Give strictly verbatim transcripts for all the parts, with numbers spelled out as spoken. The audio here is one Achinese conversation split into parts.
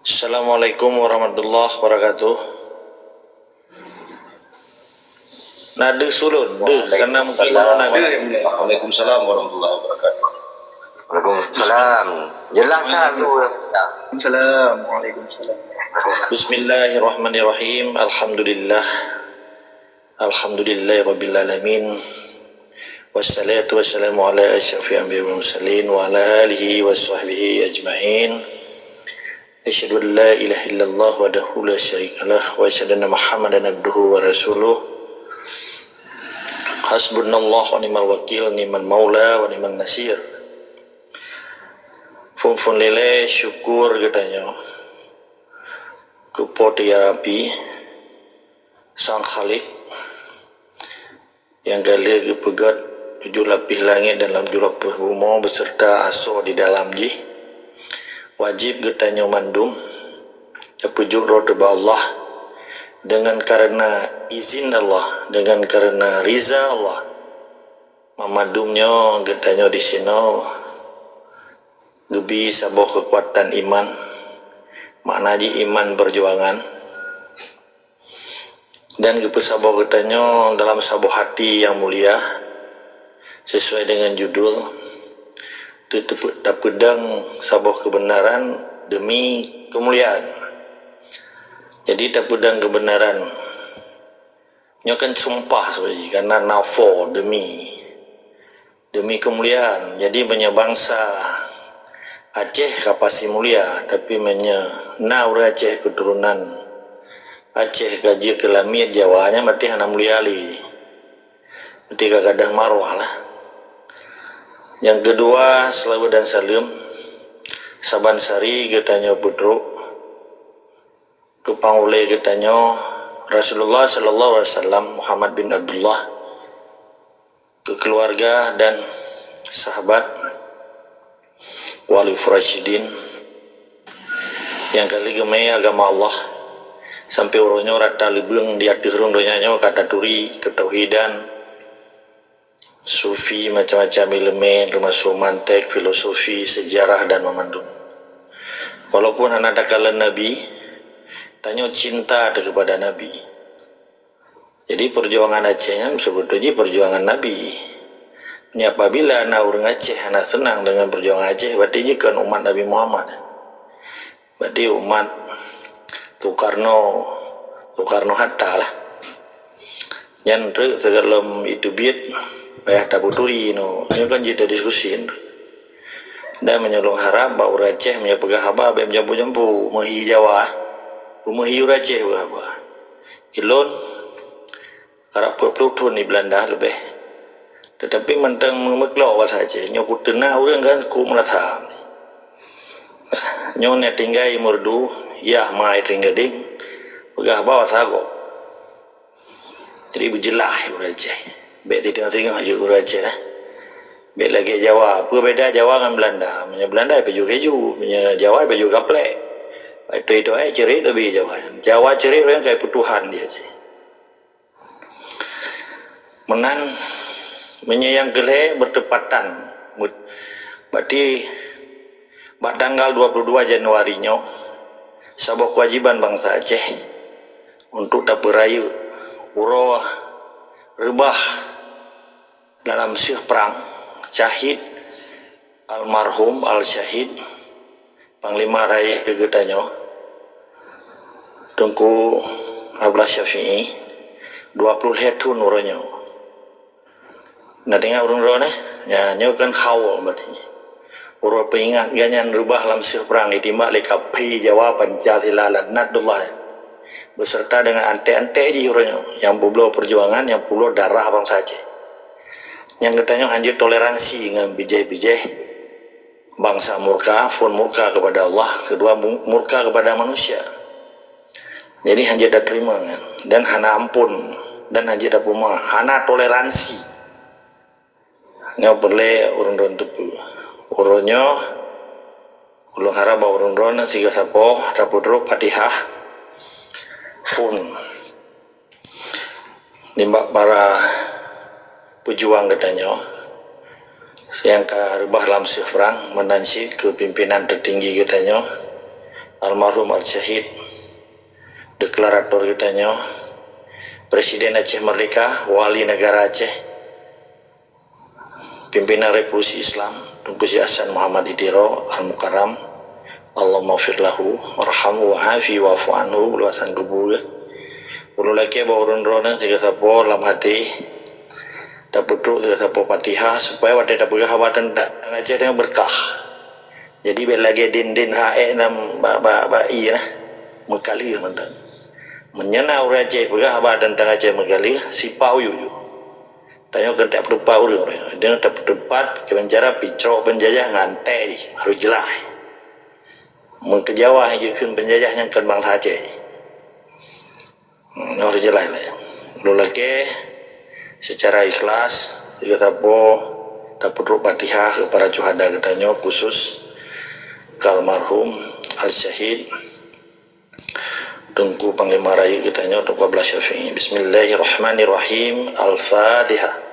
Assalamualaikum warahmatullahi wabarakatuh. Na deuh sulon, deuh, karena mungkin Waalaikumsalam. Waalaikumsalam warahmatullahi wabarakatuh. Waalaikumsalam. Jelaskan tu. Waalaikumsalam. Waalaikumsalam. Bismillahirrahmanirrahim. Alhamdulillah. Alhamdulillahirabbil alamin. Wassalatu wassalamu ala asyrafil anbiya'i wal mursalin wa ala alihi wa sahbihi ajmain. Asyhadu an la ilaha illallah wahdahu la syarikalah wa asyhadu anna Muhammadan abduhu wa rasuluh. Hasbunallah wa ni'mal wakil, ni'mal maula wa ni'mal nasir. Phon-phon lilée syukur geutanyoe keu Po teu Rabi, Sang Khalik, nyang ka lheueh geupeugét tujoh lapéh langét dan lam tujoh lapéh bumoe beserta asoe di dalam jih. Wajéb geutanyoe mandum tapeujok droe teuh bak Allah, deungon kareuna izin Allah, deungon kareuna riza Allah. Mandum nyoe geutanyoe disinoe geubi saboh keukuatan iman, makna jih iman peujuangan, dan geupeusaboh geutanyoe dalam saboh hati nyang mulia, sesuai dengan judul, teu-, teu-, tapeudong saboh keubeunaran demi keumuliaan. Jadi, tapeudong keubeunaran nyoe kan sumpah sabe jih, karena nafo demi, demi keumuliaan. Jadi, meunyoe bansa Aceh ka pasti mulia, tapi meunyoe na ureuëng Aceh keuturonan Aceh ka jeuet keu lamiet Jawa, nyan berarti hana mulia lé. Berarti ka gadôh marwah lah. Nyang keudua, seulaweuet dan saleuem saban sari geutanyoe peutrok keu panghulée geutanyoe, Rasulullah sallallahu alaihi wasallam, Muhammad bin Abdullah, keu keuluwarga dan sahabat, Khulafaur Rasyidin, nyang ka lheueh geumé agama Allah sampoe uroe nyoe rata leubeng di ateueh rhueng donya nyoe ka taturi keutauhidan, sufi, macam-macam ileumé, teumasok mantek, filosofi, sejarah, dan meumandum. Walaupun hana takalon Nabi, tanyoe cinta teuh keupada Nabi. Jadi, peujuangan Aceh nyan seubeutôi jih peujuangan Nabi. Nyan, apabila na ureuëng Aceh hana seunang deungon peujuangan Aceh, berarti jih kon umat Nabi Muhammad. Berarti umat Soekarno, Soekarno Hatta lah. Nyan treuk sigohlom itu biet payah tapeuturi nyoe. Nyoe kan jeuet tadiskusi. Dan meunyoe lôn harab bak ureuëng Aceh meunyoe peugah haba bék meujampu-jampu, meuhi Jawa, beumeuhi ureuëng Aceh peugah haba. Ilôn karab peuet ploh thon di Beulanda leubeh. Teutapi mantong meumeuklok basa Aceh, nyoe kuteunak ureuëng kan kok meurasa. Nyoe na tinggai meureudu, yah mai teuinggadeng, peugah haba basa gob. Jadi beujeulaih ureuëng Aceh. Bék teudeungoe-deungoe jeuet ureuëng Aceh lah. Bék lagée Jawa. Peue beda Jawa ngon Beulanda? Meunyoe Beulanda pajoh keju, meunyoe Jawa pajoh gaplek. Itu-itu eh ciri tapi Jawa. Jawa ciri ureuëng kai peutuhan dia sih. Meunan meunyoe nyang keulhée bertepatan. Berarti bak tanggal dua puluh dua Januari nyoe saboh keuwajiban bansa Aceh untuk tapeurayeuk uroe reubah dalam seuh prang syahid almarhum al-syahid Panglima Rayeuk geutanyoe Teungku Abdullah Syafi'i dua puluh lhée thon uroe nyoe. Na teuingat ureuëng droe nyoe? Nyan nyoe kan haul berarti. Uroe peuingat geuhnyan reubah lam seuh prang jitimbak lé kaphé Jawa Pancasila laknatullah beserta dengan antek-antek jih uroe nyoe nyang peubloe peujuangan, nyang peubloe darah bansa Aceh. Nyang geutanyoe hanjeuet toleransi ngon bijéh-bijéh bansa murka, phon murka kepada Allah, keudua mu-, murka kepada manusia. Jadi hanjeuet tateurimong dan hana ampon dan hanjeuet tapeuma, hana toleransi. Nyoe peureulée ureuëng droen teupeue. Uroe nyoe ulôn harab bak ureuëng droen sigoe sapoh tapeutrok Fatihah phon nibak para peujuang geutanyoe nyang ka reubah lam seuh prang meunan cit keu pimpinan teutinggi geutanyoe almarhum al-syahid, deklarator geutanyoe, Presiden Aceh Merdeka, Wali Negara Aceh, Pimpinan Revolusi Islam, Teungku Syekh Hasan Muhammad di Tiro Al-Mukarram, Allahumma fir lahu, warhamhu, wa'afi, wa'fu anhu, luasan kubu geuh. Ulôn lakée bak ureuëng droeneuh sigoe sapo lam até, tapeutrok sigoe sapo Fatihah, supaya watée tapeugah haba teuntang Aceh nyan beurkah. Jadi, bék lagée dindin raék nam bak, bak, bak ié nah, meukaleuh mantong. Meunyoe na ureuëng Aceh peugah haba teuntang Aceh meukaleuh, sipa uyuek ju. Tanyoe keuneuk tapeuteupat ureuëng-ureuëng. Deungon tapeuteupat, keumancara picrok peunjajah ngon anté jih, harôh jeulaih. Meukeujawa jikheun peunjajah nyang kon bansa Aceh. Hmm, nyoe harôh jeulaih lé. Lôn lakée seucara ikhlas, sigoe sapo tapeutrok Fatihah keu para syuhada geutanyoe, khusus keu almarhum al-syahid Teungku Panglima Rayeuk geutanyoe, Teungku Abdullah Syafi'i. Bismillahirrahmanirrahim. Al-Fatihah.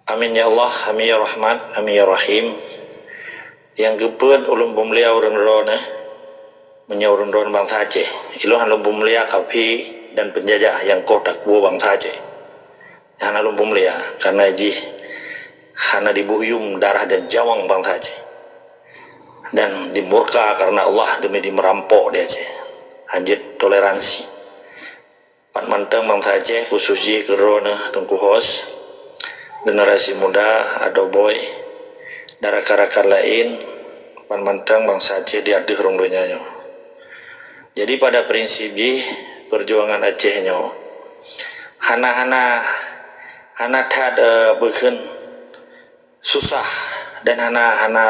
Amin ya Allah, amin ya Rahman, amin ya Rahim. Nyang keupeuet ulôn peumulia ureuëng droeneuh, meunyoe ureuëng droeneuh bansa Aceh. Ilôn hana lôn peumulia kafé dan peunjajah nyang koh takue bansa Aceh. Hana lôn peumulia, karena jih hana dibuhyum darah dan jawang bansa Aceh. Dan dimurka karena Allah demi dimerampok di Aceh. Hanjeuet toleransi. Pat mantong bansa Aceh, khusus jih keu droeneuh Teungku Hos, generasi muda, adoe boy, dan rakan-rakan laén, pat mantong bansa Aceh di ateueh rhueng donya nyoe. Jadi, pada prinsip jih, perjuangan Aceh nyoe hana, hana, hana that, eh, bukon susah dan hana, hana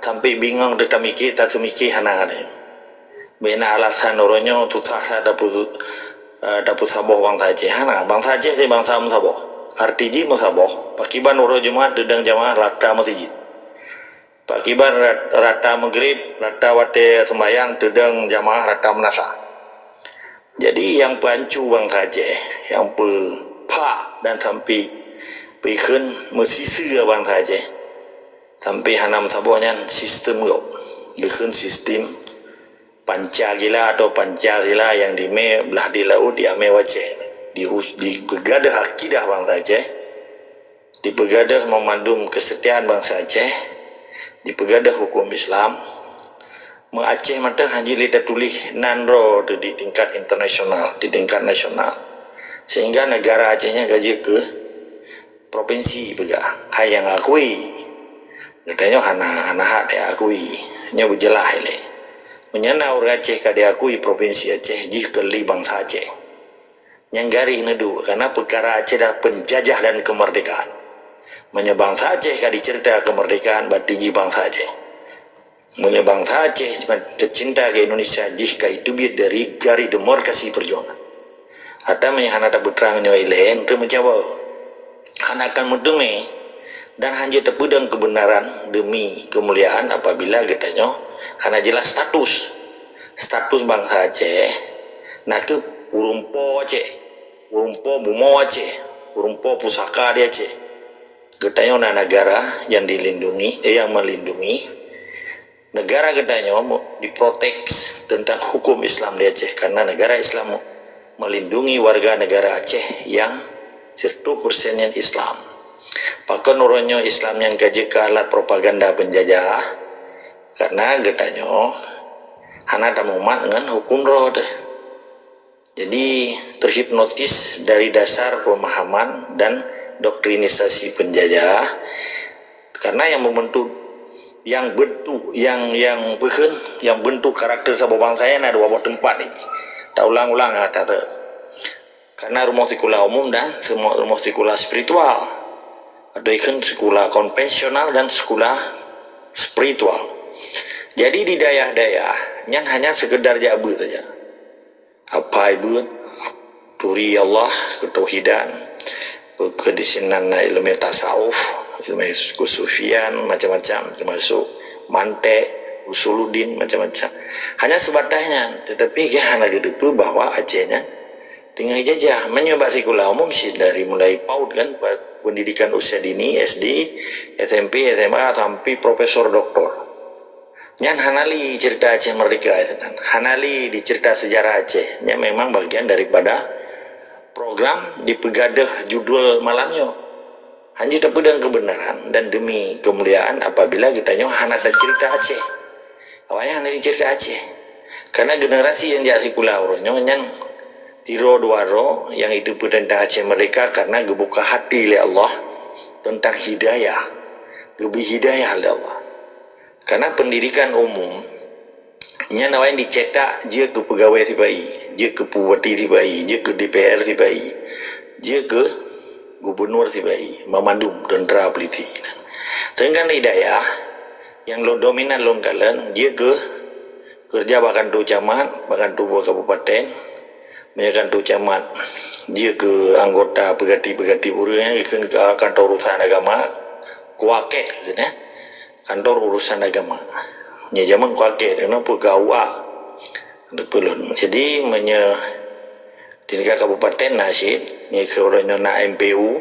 sampai bingung teutamike, tateumiké hana ada. Bék na alasan uroe nyoe susah that dapeu, eh, dapeu saboh bansa Aceh. Hana, bansa Aceh cit bansa meusaboh. Arti jih meusaboh, pakiban uroe Jumat teudong jamaah rata meuseujid. Pakiban rat-, rata Maghrib, rata watée seumbahyang teudong jamaah rata meunasah. Jadi, nyang peuancu bansa Aceh, nyang peupak dan sampai peukheun meusiseu bansa Aceh, sampai hana meusaboh nyan sistem gob. Geukheun sistem Pancasila atau Pancasila nyang dimé blah di laôt di amé wacée. Di us-, dipeugadôh akidah bansa Aceh, dipeugadôh meumandum keusetiaan bansa Aceh, dipeugadôh huköm Islam, meu-Aceh mantong hana jeuet lé tatuléh nan droe teuh di tingkat internasional, di tingkat nasional. Sehingga negara Aceh nyan ka jeuet keu propinsi peugah, hai nyang akui. Geutanyoe hana, hana hak teuakui. Nyoe beujeulaih lé. Meunyoe na ureuëng Aceh ka diakui propinsi Aceh, jih keu lé bansa Aceh. Nyang garéh neuduek, karena peukara Aceh adalah penjajah dan kemerdekaan. Meunyoe bansa Aceh ka diceurita kemerdekaan, berarti jih bansa Aceh. Meunyoe bansa Aceh teucinta keu Indonesia, jih ka iteubiet dari garéh demarkasi perjuangan. Ata meunyoe hana tapeutrang nyoe ilée, enteuk meucawa. Hana akan meuteumé dan hana jeuet tapeudong keubeunaran demi keumuliaan apabila geutanyoe hana jeulaih status. Status bansa Aceh nakeuh ureuëng po Aceh, ureuëng po bumoe Aceh, ureuëng po pusaka di Aceh. Geutanyoe na negara nyang dilindungi, eh, nyang melindungi. Negara geutanyoe mu-, diprotek teuntang huköm Islam di Aceh, karena negara Islam melindungi warga negara Aceh nyang seratus persen nyan Islam. Pakon uroe nyoe Islam nyang ka jeuet keu alat propaganda penjajah? Karena geutanyoe hana tamumat ngon huköm droe teuh. Jadi, terhipnotis dari dasar pemahaman dan doktrinisasi penjajah, karena yang membentuk, yang bentuk, yang, yang peukheun, yang bentuk karakter saboh bansa nyan na dua boh teumpat ni. Taulang-ulang ata tu. Karena rumoh sikula umum dan semua rumoh sikula spiritual. Atau ikheun sikula konvensional dan sikula spiritual. Jadi, di dayah-dayah nyan hanya sekedar jak beuet saja. Apai beuet, turi Allah, ketauhidan, peukeuh di sinan na ilmu tasawuf, ilmu kesufian, macam-macam, termasuk mantek, Usuluddin, macam-macam. Hanya sebatas nyan, tetapi gobnyan hana geuteupeue bahwa Aceh nyan teungoh jajah. Meunyoe bak sikula umum, si dari mulai PAUD kan, pendidikan usia dini, S D, S M P, S M A, sampai profesor doktor. Nyan hana lé cerita Aceh Merdeka itu kan. Hana lé dicerita sejarah Aceh. Nyan memang bagian daripada program dipeugadôh judul malam nyoe. Hana tapeudong kebenaran dan demi kemuliaan apabila geutanyoe hana tacerita Aceh. Awaknyan hana dicerita Aceh. Karena generasi nyang jak sikula uroe nyoe nyan sidroe dua droe nyang jiteupeue teuntang Aceh Merdeka karena geubuka hati lé Allah teuntang hidayah. Geubri hidayah lé Allah. Karena pendidikan umum nyan awaknyan dicetak jeuet keu peugawée sipa-i, jeuet keu bupati sipa-i, jeuet keu D P R sipa-i, jeuet keu gubunur sipa-i, mamandum teuntra, polisi. Sedangkan di dayah nyang lôn dominan lôn kalon, jeuet keu keureuja bak kantô camat, bak kantô kabupaten, meunyoe kantô camat jeuet keu anggota peugati-peugati ureuëng nyang jikheun ka kantô urusan agama, kuaket kheun, eh. Kantor urusan agama. Nyoe jameun kuaket, keunoe peue K U A. Peulon. Jadi, meunyoe di tingkat kabupaten na cit, nyoe keu uroe nyoe na M P U,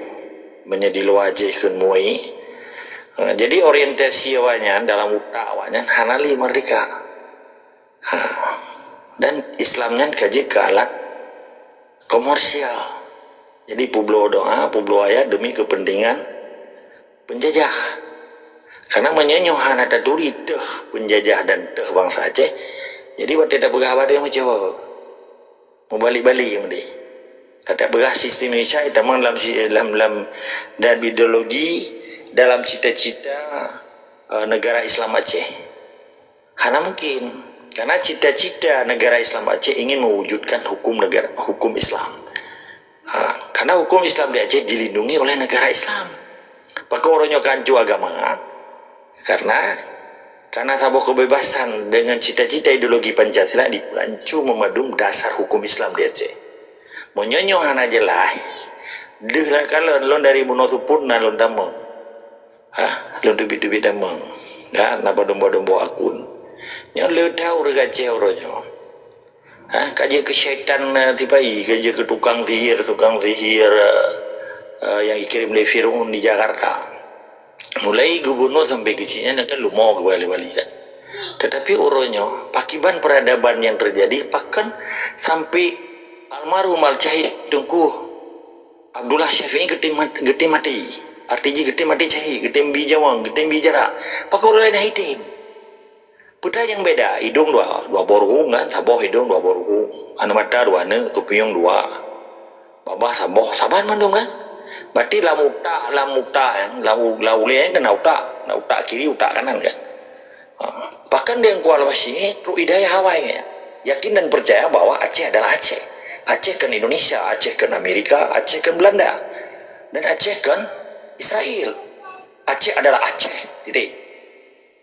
meunyoe di luwa Aceh kheun MUI. Eh, jadi orientasi awaknyan dalam utak awaknyan hana lé merdeka. Ha. Dan Islam nyan ka jeuet keu alat komersial. Jadi peubloe doa, peubloe ayat demi kepentingan penjajah. Karena meunyoe nyoe hana taturi teuh penjajah dan teuh bansa Aceh, jadi watée tapeugah haba nyoe meucue. Meubalek-balek meude. Ka tapeugah sistem Indonesia tamong lam si-, lam, lam, dalam ideologi, dalam cita-cita, eh, negara Islam Aceh. Hana mungkin. Karena cita-cita negara Islam Aceh ingin mewujudkan hukum negara, hukum Islam. Ha, karena hukum Islam di Aceh dilindungi oleh negara Islam. Pakon uroe nyoe ka hanco agama? Karena, karena saboh kebebasan dengan cita-cita ideologi Pancasila dipancung memadum dasar hukum Islam di Aceh. Meunyoe nyoe hana jeulaih, deuh lah kalon lôn dari bunoe seupôt na lôn tamong. Ha, lôn teubiet-teubiet tamong. Ha, na padum-padum boh akun. Nyoe le tau ureuëng Aceh uroe nyoe. Ha, ka jeuet keu syaitan, eh, sipa-i, ka jeuet keu tukang sihir, tukang sihir, eh, eh, nyang jikirém lé Fir'aun di Jakarta. Mulai gubunur sampai keu cit nyan kan lumoe keu bali-bali kan. Tetapi uroe nyoe, pakiban peradaban yang terjadi, pakon sampai almarhum Al-Syahid Teungku Abdullah Syafi'i geutem mat-, geutem maté. Arti jih geutem maté syahid, geutem bi jawang, geutem bi jarak. Pakon ureuëng laén hana item? Peue nyang beda? Idong dua, dua boh ruhueng kan? Saboh idong, dua boh ruhueng. Aneuk mata dua aneuk, kupiôh dua. Babah saboh, saban mandum kan? Berarti lam utak, lam utak kan? Lam u-, lam ulée kan keunan utak. Lam utak kiri, utak kanan kan? Ha. Pakon di Teungku Al-Syahid trok hidayah awai nyan. Yakin dan percaya bahwa Aceh adalah Aceh. Aceh kon Indonesia, Aceh kon Amerika, Aceh kon Belanda. Dan Aceh kon Israel. Aceh adalah Aceh. Titik.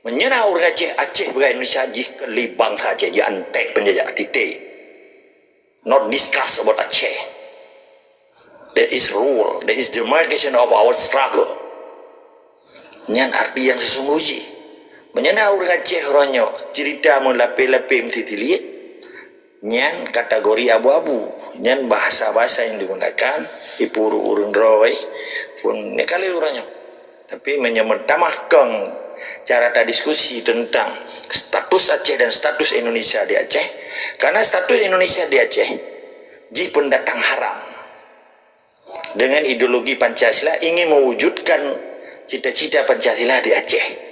Meunyoe na ureuëng Aceh, Aceh bak Indonesia jih kon lé bansa Aceh, jih antek penjajah, titik. Not discuss about Aceh. That is rule. That is demarcation of our struggle. Nyan arti nyang sesungguh jih. Meunyoe na ureuëng Aceh uroe nyoe cerita meulapeh-lapeh meusiet-siet, nyan kategori abu-abu. Nyan bahasa-bahasa nyang digunakan di puru ureuëng droe pun nyan ka lheueh uroe nyoe. Tapi meunyoe meutamah kong cara tadiskusi teuntang status Aceh dan status Indonesia di Aceh, karena status Indonesia di Aceh jih pendatang haram. Dengan ideologi Pancasila ingin mewujudkan cita-cita Pancasila di Aceh.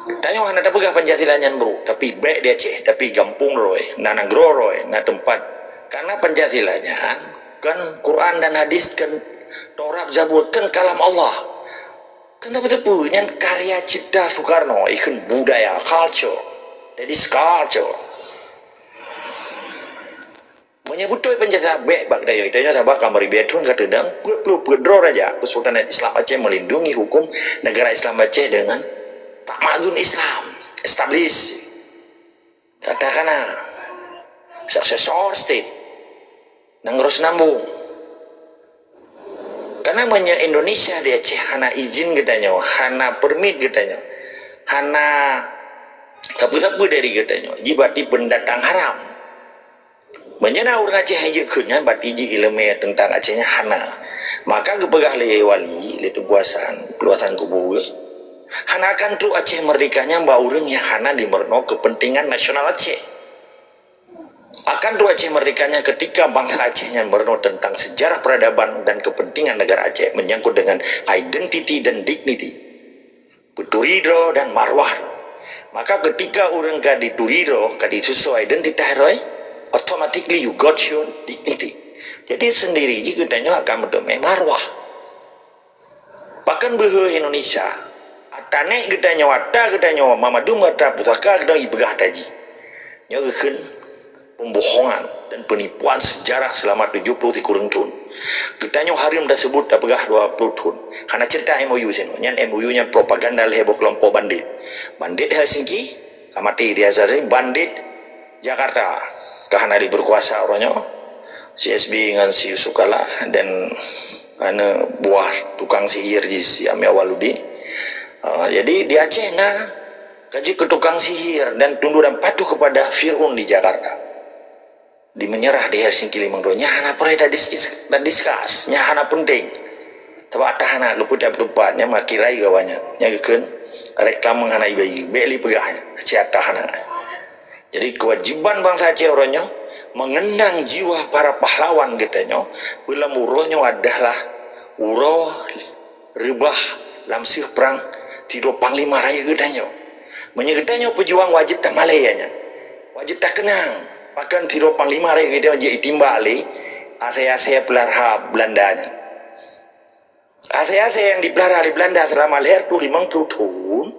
Tanyoe hana tapeugah Pancasila nyan buruk, tapi bék di Aceh, tapi gampông droe, na nanggroe droe, na teumpat. Karena Pancasila nyan kan Quran dan hadis, kan Taurat, Zabur, kan kalam Allah. Kan tapi teupeu nyan karya cipta Soekarno, ikon budaya, culture. That is culture. Meunyoe beutôi Pancasila bék bak geutanyoe, geutanyoe saban ka meuribèe thon ka teudong, peuet ploh peuet droe raja Kesultanan Islam Aceh melindungi hukum negara Islam Aceh dengan tamadun Islam, establish. Katakanlah, successor state. Nanggroe seunambong. Karena meunyoe Indonesia di Aceh hana izin geutanyoe, hana permit geutanyoe, hana Sapeue-sapeue dari geutanyoe, jih berarti pendatang haram. Meunyoe na ureuëng Aceh nyang jeuet kheun nyan, berarti jih iéleumé teuntang Aceh nyan hana. Maka geupeugah lé wali, lé Teungku Hasan, Teungku Hasan Kubu geuh, hana akan trok Aceh merdeka nyan bak ureuëng nyang hana jimeurunoe keupeuntengan nasional Aceh. Akan trok Aceh merdeka nyan ketika bansa Aceh nyan meurunoe teuntang sejarah peradaban dan keupeuntengan negara Aceh menyangkut dengan identiti dan digniti, peuturi droe dan marwah droe. Maka ketika ureuëng ka dituri droe, ka disusoe identitas droe, automatically you got your dignity. Jadi sendiri jih geutanyoe akan meuteumé marwah. Pakon beuhe Indonesia, ata nèk geutanyoe, ata geutanyoe, meumandum ata pusaka geutanyoe ipeugah ata jih. Nyoe geukheun pembohongan dan penipuan sejarah selama tujuh puluh sikureueng thon. Geutanyoe hareuem taseubut tapeugah dua puluh thon. Hana cerita M O U sinoe. Nyan M O U nyan propaganda lhèe boh keulompok bandit. Bandit Helsinki, ka maté di asas bandit Jakarta. Ka hana diberkuasa uroe nyoe. Si S B ngon si Yusuf Kalla dan aneuk buah tukang sihir jih si Amir Awaludin. Ah, jadi di Aceh na ka jeuet keu tukang sihir dan tunduk dan patuh kepada Fir'aun di Jakarta. Di menyerah di Helsinki limong droe, nyan hana peureulèe tadis-, tadiskus, nyan hana penting. Sabab ata hana geupeudak-peudak, nyan makin rayeuk awaknyan. Nyan geukheun reklame hana ibayeue, bèk lé peugah nyan, aci ata hana. Jadi kewajiban bansa Aceh uroe nyoe mengenang jiwa para pahlawan geutanyoe, beulam uroe nyoe adalah uroe reubah lam seuh prang sidroe panglima rayeuk geutanyoe. Meunyoe geutanyoe peujuang wajéb tamalèe nyan. Wajéb takeunang pakon sidroe panglima rayeuk geutanyoe jeuet jitimbak lé asèe-asèe peulara Belanda nyan. Asèe-asèe nyang dipeulara lé Belanda seulama lhèe reutôh limong ploh thon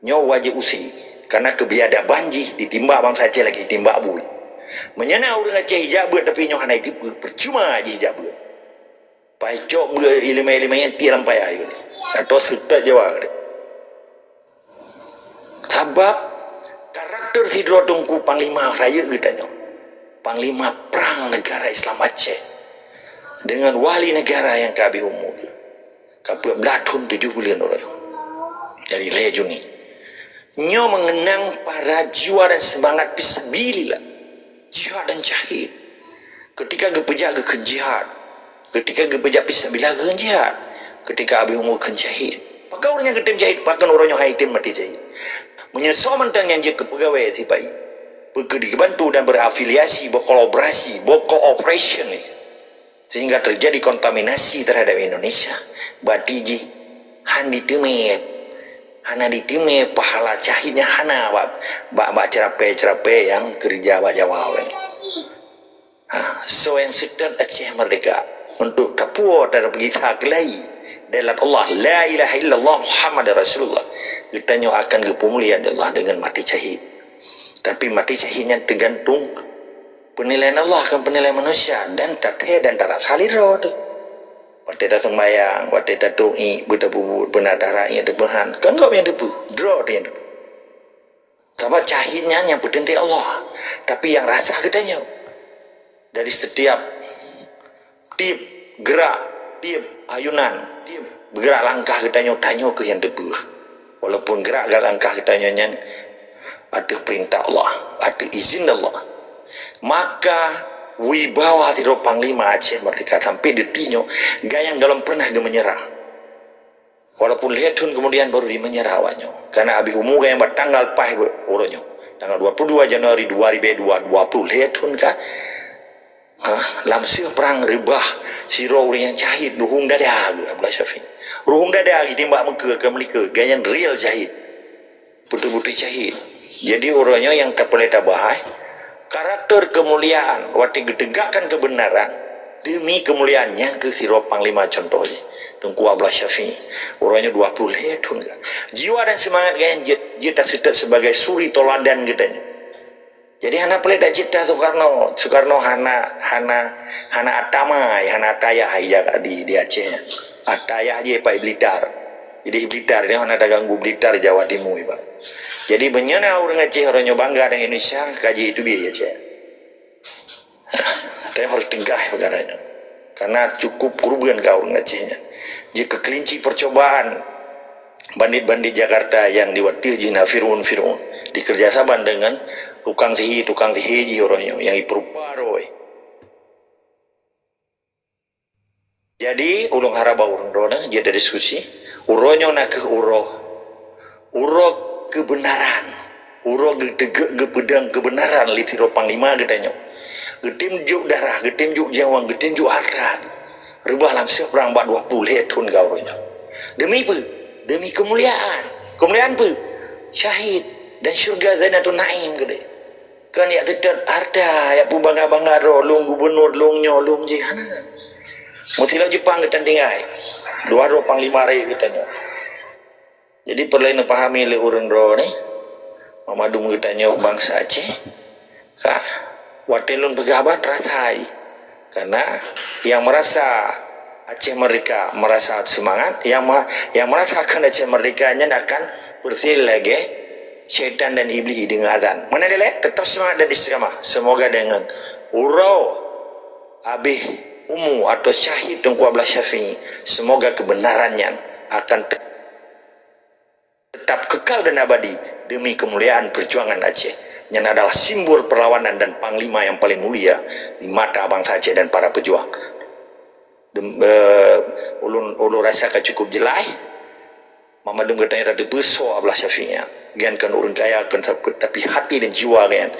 nyoe wajéb use, kareuna keubiadaban jih ditimbak bansa Aceh lagèe jitimbak bui. Meunyoe na ureueng Aceh ijak beuet tapi nyoe hana jiteupeue, peucuma jih ijak beuet. Paih cok beuet iéleumé-iéleumé nyan tiek lam paya ayeueng, atau seutôt Jawa. Sabab karakter sidroe teungku panglima rayeuk geutanyoe, panglima prang negara Islam Aceh, deungon wali negara nyang ka abéh umu geuh, ka peuet blah thon tujoh buleuen uroe nyoe, dari lhèe Juni. Nyoe mengenang para jiwa dan semangat fisabilillah, jihad dan syahid. Ketika geupeujak geukheun jihad, ketika geupeujak fisabilillah geukheun jihad, ketika abéh umu geukheun syahid. Pakon ureueng nyang geutem syahid, pakon uroe nyoe han jitem maté syahid. Meunyoe soe mantong nyang jeuet keu peugawée sipa-i, peu keuh dibantu dan berafiliasi, berkolaborasi, berkooperasi, sehingga terjadi kontaminasi terhadap Indonesia, berarti jih han diteumé, hana diteumé pahala syahid nyan hana bak, bak, bak ceurapée-ceurapée nyang keureuja bak Jawa nyan. Ha, soe nyang seutôt Aceh merdeka untuk tapuwoe dan peugisa keulayi dalam Allah, la ilaha illallah Muhammadar Rasulullah, geutanyoe akan geupeumulia di Allah dengan maté syahid. Tapi maté syahid nyan teugantung peunilaian Allah, kon peunilaian manusia, dan tathèe dan tarasa lé droe teuh. Watèe taseumayang, watèe tatuek iék, beutapeubuet, beuna tara iék teupeuhan, kon gob nyang teupeu, droe teuh nyang teupeu. Sabab syahid nyan nyang peuteuntèe Allah, tapi nyang rasa geutanyoe. Dari setiap tiep geurak, tiep ayunan, tiep geurak langkah geutanyoe, tanyoe keuh nyang teupeu. Walaupun geurak langkah geutanyoe nyan ateueh peurintah Allah, ateueh izin Allah, maka wibawa sidroe panglima Aceh Merdeka sampai detik nyoe gayang golom pernah geumenyerah. Walaupun lhèe thon keumudian baru jimenyerah awaknyoe. Kareuna abéh umu geuh nyang bak tanggal paih uroe nyoe. Tanggal dua puluh dua Januari dua ribu dua, dua puluh lhèe thon ka. Ha, lam seuh prang reubah sidroe ureueng nyang syahid, ruhueng dada geuh Abdullah Syafi'i. Ruhueng dada geuh jitimbak meukeue keu Meulikeue, geuh nyan real syahid. Beutôi-beutôi syahid. Jadi uroe nyoe nyang tapeureulèe tabahas, karakter keumuliaan watèe geuteugakkan keubeunaran deumi keumuliaan nyan keuh sidroe panglima contoh jih, Teungku Abdullah Syafi'i. Uroe nyoe dua puluh lhèe thon ka. Jiwa dan seumangat geuh nyan jeuet, jeuet taseutôt sibagai suri teuladan geutanyoe. Jadi hana peureulèe tacebta Soekarno. Soekarno hana, hana, hana ata ma, hana ata yah ija di, di Aceh. Ata yah jih bak Blitar. Jadi Blitar nyoe hana taganggu Blitar Jawa Timu iba. Jadi meunyoe na ureueng Aceh uroe nyoe bangga deungon Indonesia, ka jiteubiet Aceh. Tapi harus tegas peukara nyoe. Karena cukup keureubeuen ka ureueng Aceh nyan. Jih keu keulinci percobaan bandit-bandit Jakarta nyang di watèe jih na Fir'aun-Fir'aun. Dikeureujasaban deungon tukang sihé-tukang sihé jih uroe nyoe nyang jipeurupa roh. Jadi, ulôn harab bak ureuëng droeneuh jeuet diskusi. Uroe nyoe na kheueh uroe, uroe keubeunaran. Uroe geuteugét geupeudong keubeunaran lé sidroe panglima geutanyoe. Geutem jok darah, geutem jok jaweueng, geutem jok hareuta. Reubah lam seuh prang bak dua ploh lhée thon ka uroe nyoe. Deumi peue? Deumi keumuliaan. Keumuliaan peue? Syahid dan syeuruga Jannatun Naim keudeh. Kon jak teutot hareuta, jak peubangga-bangga droe, lôn gubunur, lôn nyoe, lôn jih, hana. Meusilop Jepang geutan tinggai. Dua droe panglima rayeuk geutanyoe. Jadi, peureulée neupahami lé ureuëng droeneuh, mandum geutanyoe bansa Aceh, ka, watée lôn peugah haba teurasa hai. Karena yang merasa Aceh Merdeka merasa semangat, yang ma-, yang merasa akan Aceh Merdeka nyan akan persis lagée syaitan dan iblis deungon azan. Meunan dilée, tetap semangat dan istiqamah. Semoga deungon uroe habéh umu atau syahid Teungku Abdullah Syafi'i, semoga kebenaran nyan akan te-, tetap kekal dan abadi demi kemuliaan perjuangan Aceh. Nyan adalah simbol perlawanan dan panglima yang paling mulia di mata bangsa Aceh dan para pejuang. Dem-, eh, ulôn, ulôn rasa ka cukup jeulaih. Mandum geutanyoe tateupeue soe Abdullah Syafi'i nyan. Gobnyan kon ureuëng kaya, kon sapeue, tapi hati dan jiwa gobnyan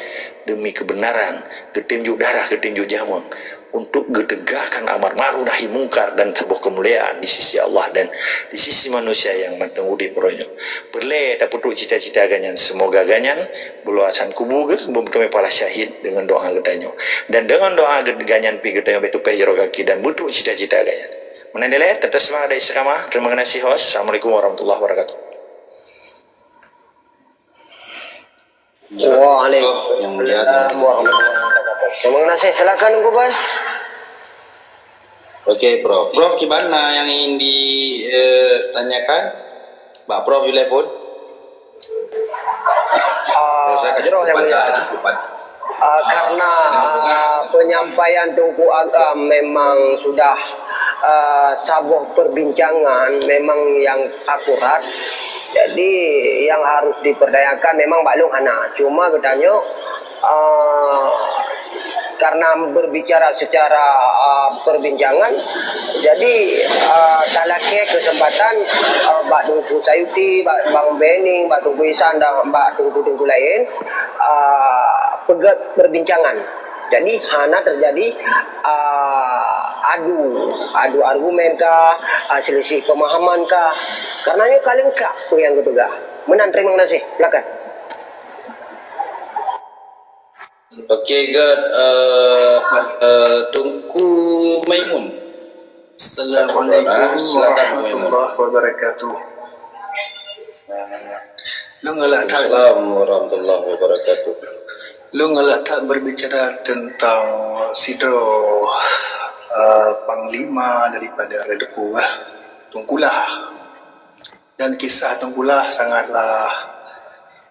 demi kebenaran, geutem jok darah, geutem jok jaweueng untuk geutegakkan amar ma'ruf nahi mungkar dan saboh keumuliaan di sisi Allah dan di sisi manusia nyang mantong udeb uroe nyoe. Peureulée tapeutrok cita-cita gobnyan, semoga gobnyan beuleubah asan kubu geuh beumeuteumé pahala syahid deungon doa geutanyoe. Dan deungon doa geutanyoe pih geutanyoe bék tupéh jaroe gaki dan beutrok cita-cita gobnyan. Meunan dilée, tetap semangat dan istiqamah. Terima kasih, host. Assalamualaikum warahmatullahi wabarakatuh. Waalaikumsalam warahmatullahi wabarakatuh. Terima kasih. Silakan, Teungku Boy. Oke, Prof. Prof, kiban na nyang ingin di, eh, tanyakan? Bak Prof Yulefon? Ah, Saya akan jroh, Yang cukupkan Mulia. Saya cukupkan. Ah, karena, ah, penyampaian Teungku Agam memang sudah, ah, saboh perbincangan memang yang akurat. Jadi, yang harus dipertanyakan memang bak lôn hana. Cuma geutanyoe, ah, karena berbicara secara, ah, perbincangan, jadi, ah, talakée kesempatan, ah, bak Teungku Sayuti, bak Bang Bening, bak Teungku Isan dan bak teungku-teungku laén, ah, peugét perbincangan. Jadi, hana terjadi, ah, adu, adu argumen kah, ah, selisih pemahaman kah. Karena nyoe ka leungkap peue nyang geupeugah. Meunan, terima kasih. Silakan. Oke, good. Eh, eh, Teungku Maimun. Assalamualaikum warahmatullahi wabarakatuh. Lôn galak that, Assalamualaikum warahmatullahi wabarakatuh. Lôn galak that berbicara tentang sidroe, eh, panglima daripada Radepu, eh, Teungku Lah. Dan kisah Teungku Lah sangatlah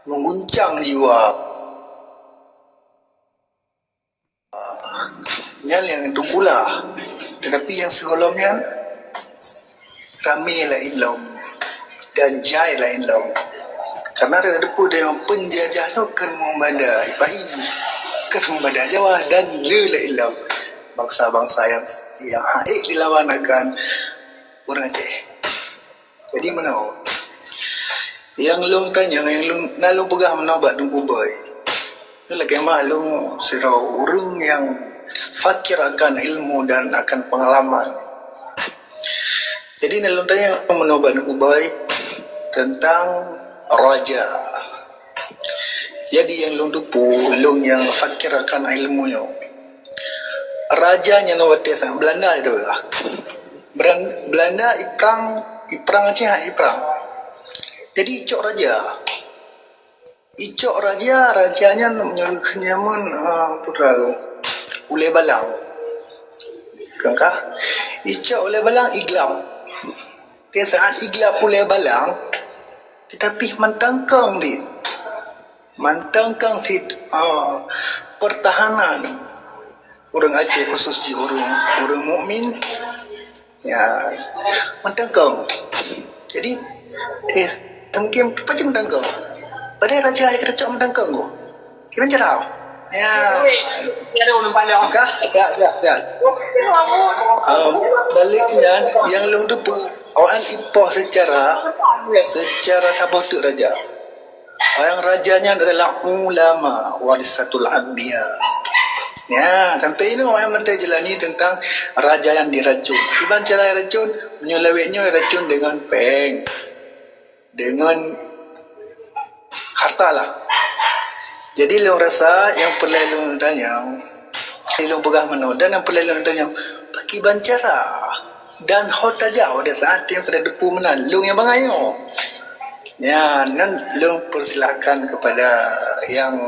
mengguncang jiwa. Nyan nyang Teungku Lah. Tetapi nyang sigohlom nyan ramé laén lom dan jai laén lom. Karena Radepu dan penjajah nyoe kon Muhammadah Sipahi, kon Muhammadah Jawa dan le laén lom. Bangsa-bangsa yang, yang hak dilawan akan ureuëng Aceh. Jadi meunoe. Nyang lôn tanyong, nyang lôn, na lôn peugah meunoe bak Teungku Boy. Nyoe lagée mah lôn sidroe ureuëng nyang fakir akan ilmu dan akan pengalaman. Jadi na lôn tanyong meunoe bak Teungku Boy tentang raja. Jadi nyang lôn teupeu, lôn nyang fakir akan ilmu nyoe. Raja nyan watée saat Belanda itu lah. Beran-, Belanda iprang, iprang Aceh iprang. Jadi icok raja. Icok raja, raja nyan meunyoe kheun jameun, ah, putra ulée balang. Kan kah? Icok ulée balang iglap. Di saat iglap ulée balang, tetapi mantong kong di, mantong kong sit, ah, pertahanan ureuëng Aceh khusus di ureuëng, ureuëng mukmin. Ya, mantong kong. Jadi, eh, mungkin pajan mantong kong. Padahai raja hai keudeucok meudangkang goh. Kiban cara? Ya. Kah? Siap, siap, siap. Um, balik nyan, nyang lôn teupeue, awaknyan ipoh secara, secara saboh teuk raja. Awaknyan raja nyan adalah ulama, warisatul anbiya. Ya, sampai ini awaknyan meuntah jalani tentang raja yang diracun. Kiban cara racun, meunyoe lawét nyoe racun dengan péng. Dengan harta lah. Jadi lôn rasa nyang peureulée lôn tanyong, lôn peugah meunoe, dan nyang peureulée lôn tanyong, pakiban cara dan ho tajak pada saat nyang kada teupeu meunan, lôn nyang bangai nyoe. Ya, nan lôn persilahkan kepada yang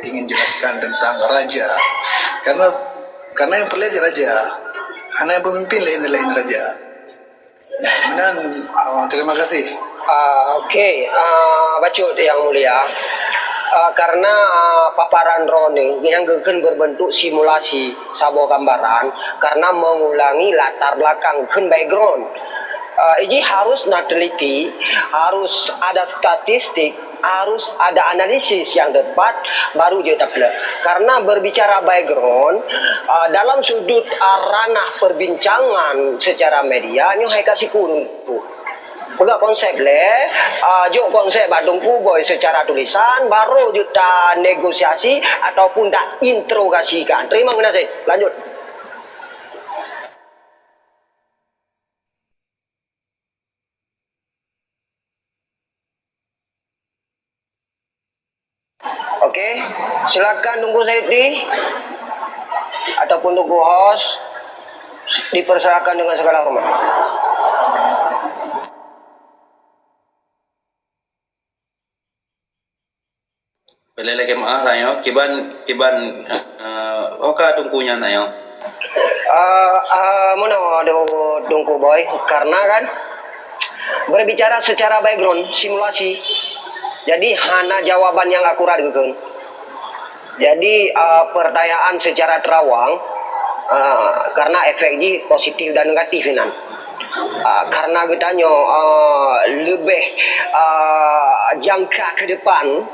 ingin jelaskan tentang raja. Karena, karena nyang peureulée raja, hana nyang peumimpin laén-laén raja. Nah, meunan, ah, terima kasih. Ah, okey, ah, bacut yang mulia. Ah, karena, ah, paparan droeneuh nyang geukheun berbentuk simulasi saboh gambaran karena mengulangi latar belakang geukheun background. Ah, iji harus na teliti, harus ada statistik, harus ada analisis yang tepat, baru jeuet tapeuleueh. Karena berbicara background, ah, dalam sudut, ah, ranah perbincangan secara media, nyoe hai ka sikureueng. Peugah konsep lé, ah, jok konsep bak Teungku Boy secara tulisan, baru jeuet ta negosiasi ataupun ta interogasikan. Terima kasih. Lanjut. Okey, silakan Teungku Saifdi ataupun Teungku Host, dipersilakan dengan segala hormat. Peureulée lagée meu'ah tanyoe, kiban, kiban, eh, ho ka Teungku nyan tanyoe. Ah, ah, meunoe, Teungku Boy, karena kan berbicara secara background, simulasi. Jadi, hana jawaban nyang akurat geukheun. Jadi, ah, pertanyaan secara terawang, ah, karena efek jih positif dan negatif inan. Ah, karena geutanyoe, ah, leubeh, ah, jangka ke depan,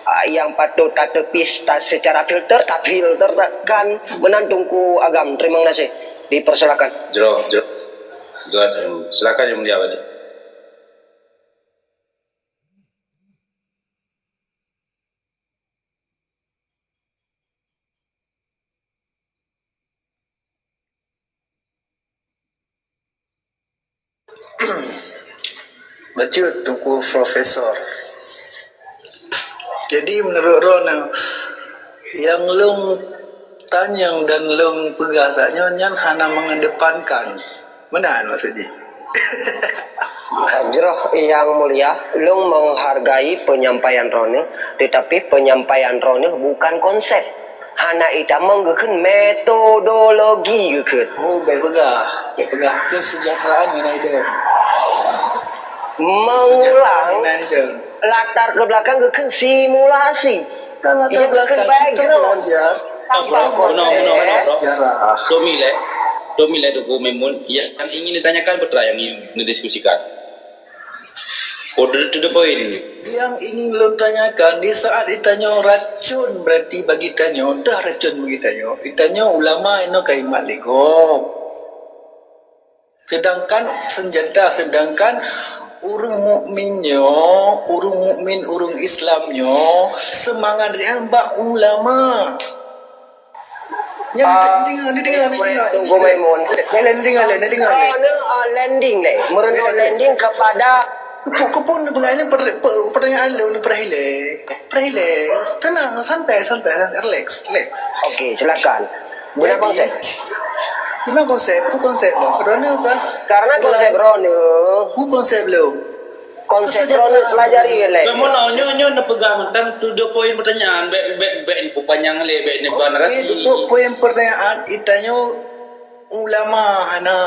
ah, yang patut tateupeue ta-, secara filter, tafilter kan meunan Teungku Agam. Terima kasih. Dipersilakan. Jroh, jroh. Jroh, em, silakan Yang Mulia baca. Bacut Teungku Profesor. Jadi, menurut droeneuh, nyang lôn tanyong dan lôn peugah tanyoe nyan hana mengedepankan. Meunan maksud jih. Jroh Yang Mulia, lôn menghargai penyampaian droeneuh, tetapi penyampaian droeneuh bukan konsep. Hana itamong geukheun metodologi geukheun. Oh, bèk peugah. Bèk peugah kesejahteraan ngon Aiden. Mengulang latar ke belakang geukheun simulasi. Kan latar belakang kita belajar, kita belajar sejarah. Tommy lé, Tommy lé Teungku Maimun, yang ingin ditanyakan peue yang ingin didiskusikan. Oh, to the point. Yang ingin lôn tanyakan, di saat itanyoe racun, berarti bagi tanyoe, dah racun bagi tanyoe. Itanyoe ulama inoe ka imat lé gob. Sedangkan senjata, sedangkan ureueng mukmin nyoe, ureueng mukmin, ureueng Islam nyoe, semangat rian bak ulama. Nyan, ah, ni dengar, ni dengar, ni dengar. Tunggu, Maimun. Lé, lé, ni dengar, lé, ni dengar, lé. Ah, ni, ah, landing, lé. Meureunoe landing kepada. Keupeue, keupeue ni peugah ni per-, per-, pertanyaan lôn ni peurahilée. Peurahilée. Tenang, santai, santai, santai. Relax, relax. Okey, silakan. Jadi, guna konsep. Guna konsep, peue konsep lôn? Karena konsep droeneuh. Peue konsep lôn? Konsep droeneuh pelajari lé. Kamoe nyoe, nyoe, nyoe neupeugah mantong to the point pertanyaan, bèk, bèk, bèk neupanyang lé, bèk neubanrasi. Okey, to the point pertanyaan, itanyoe ulama hana.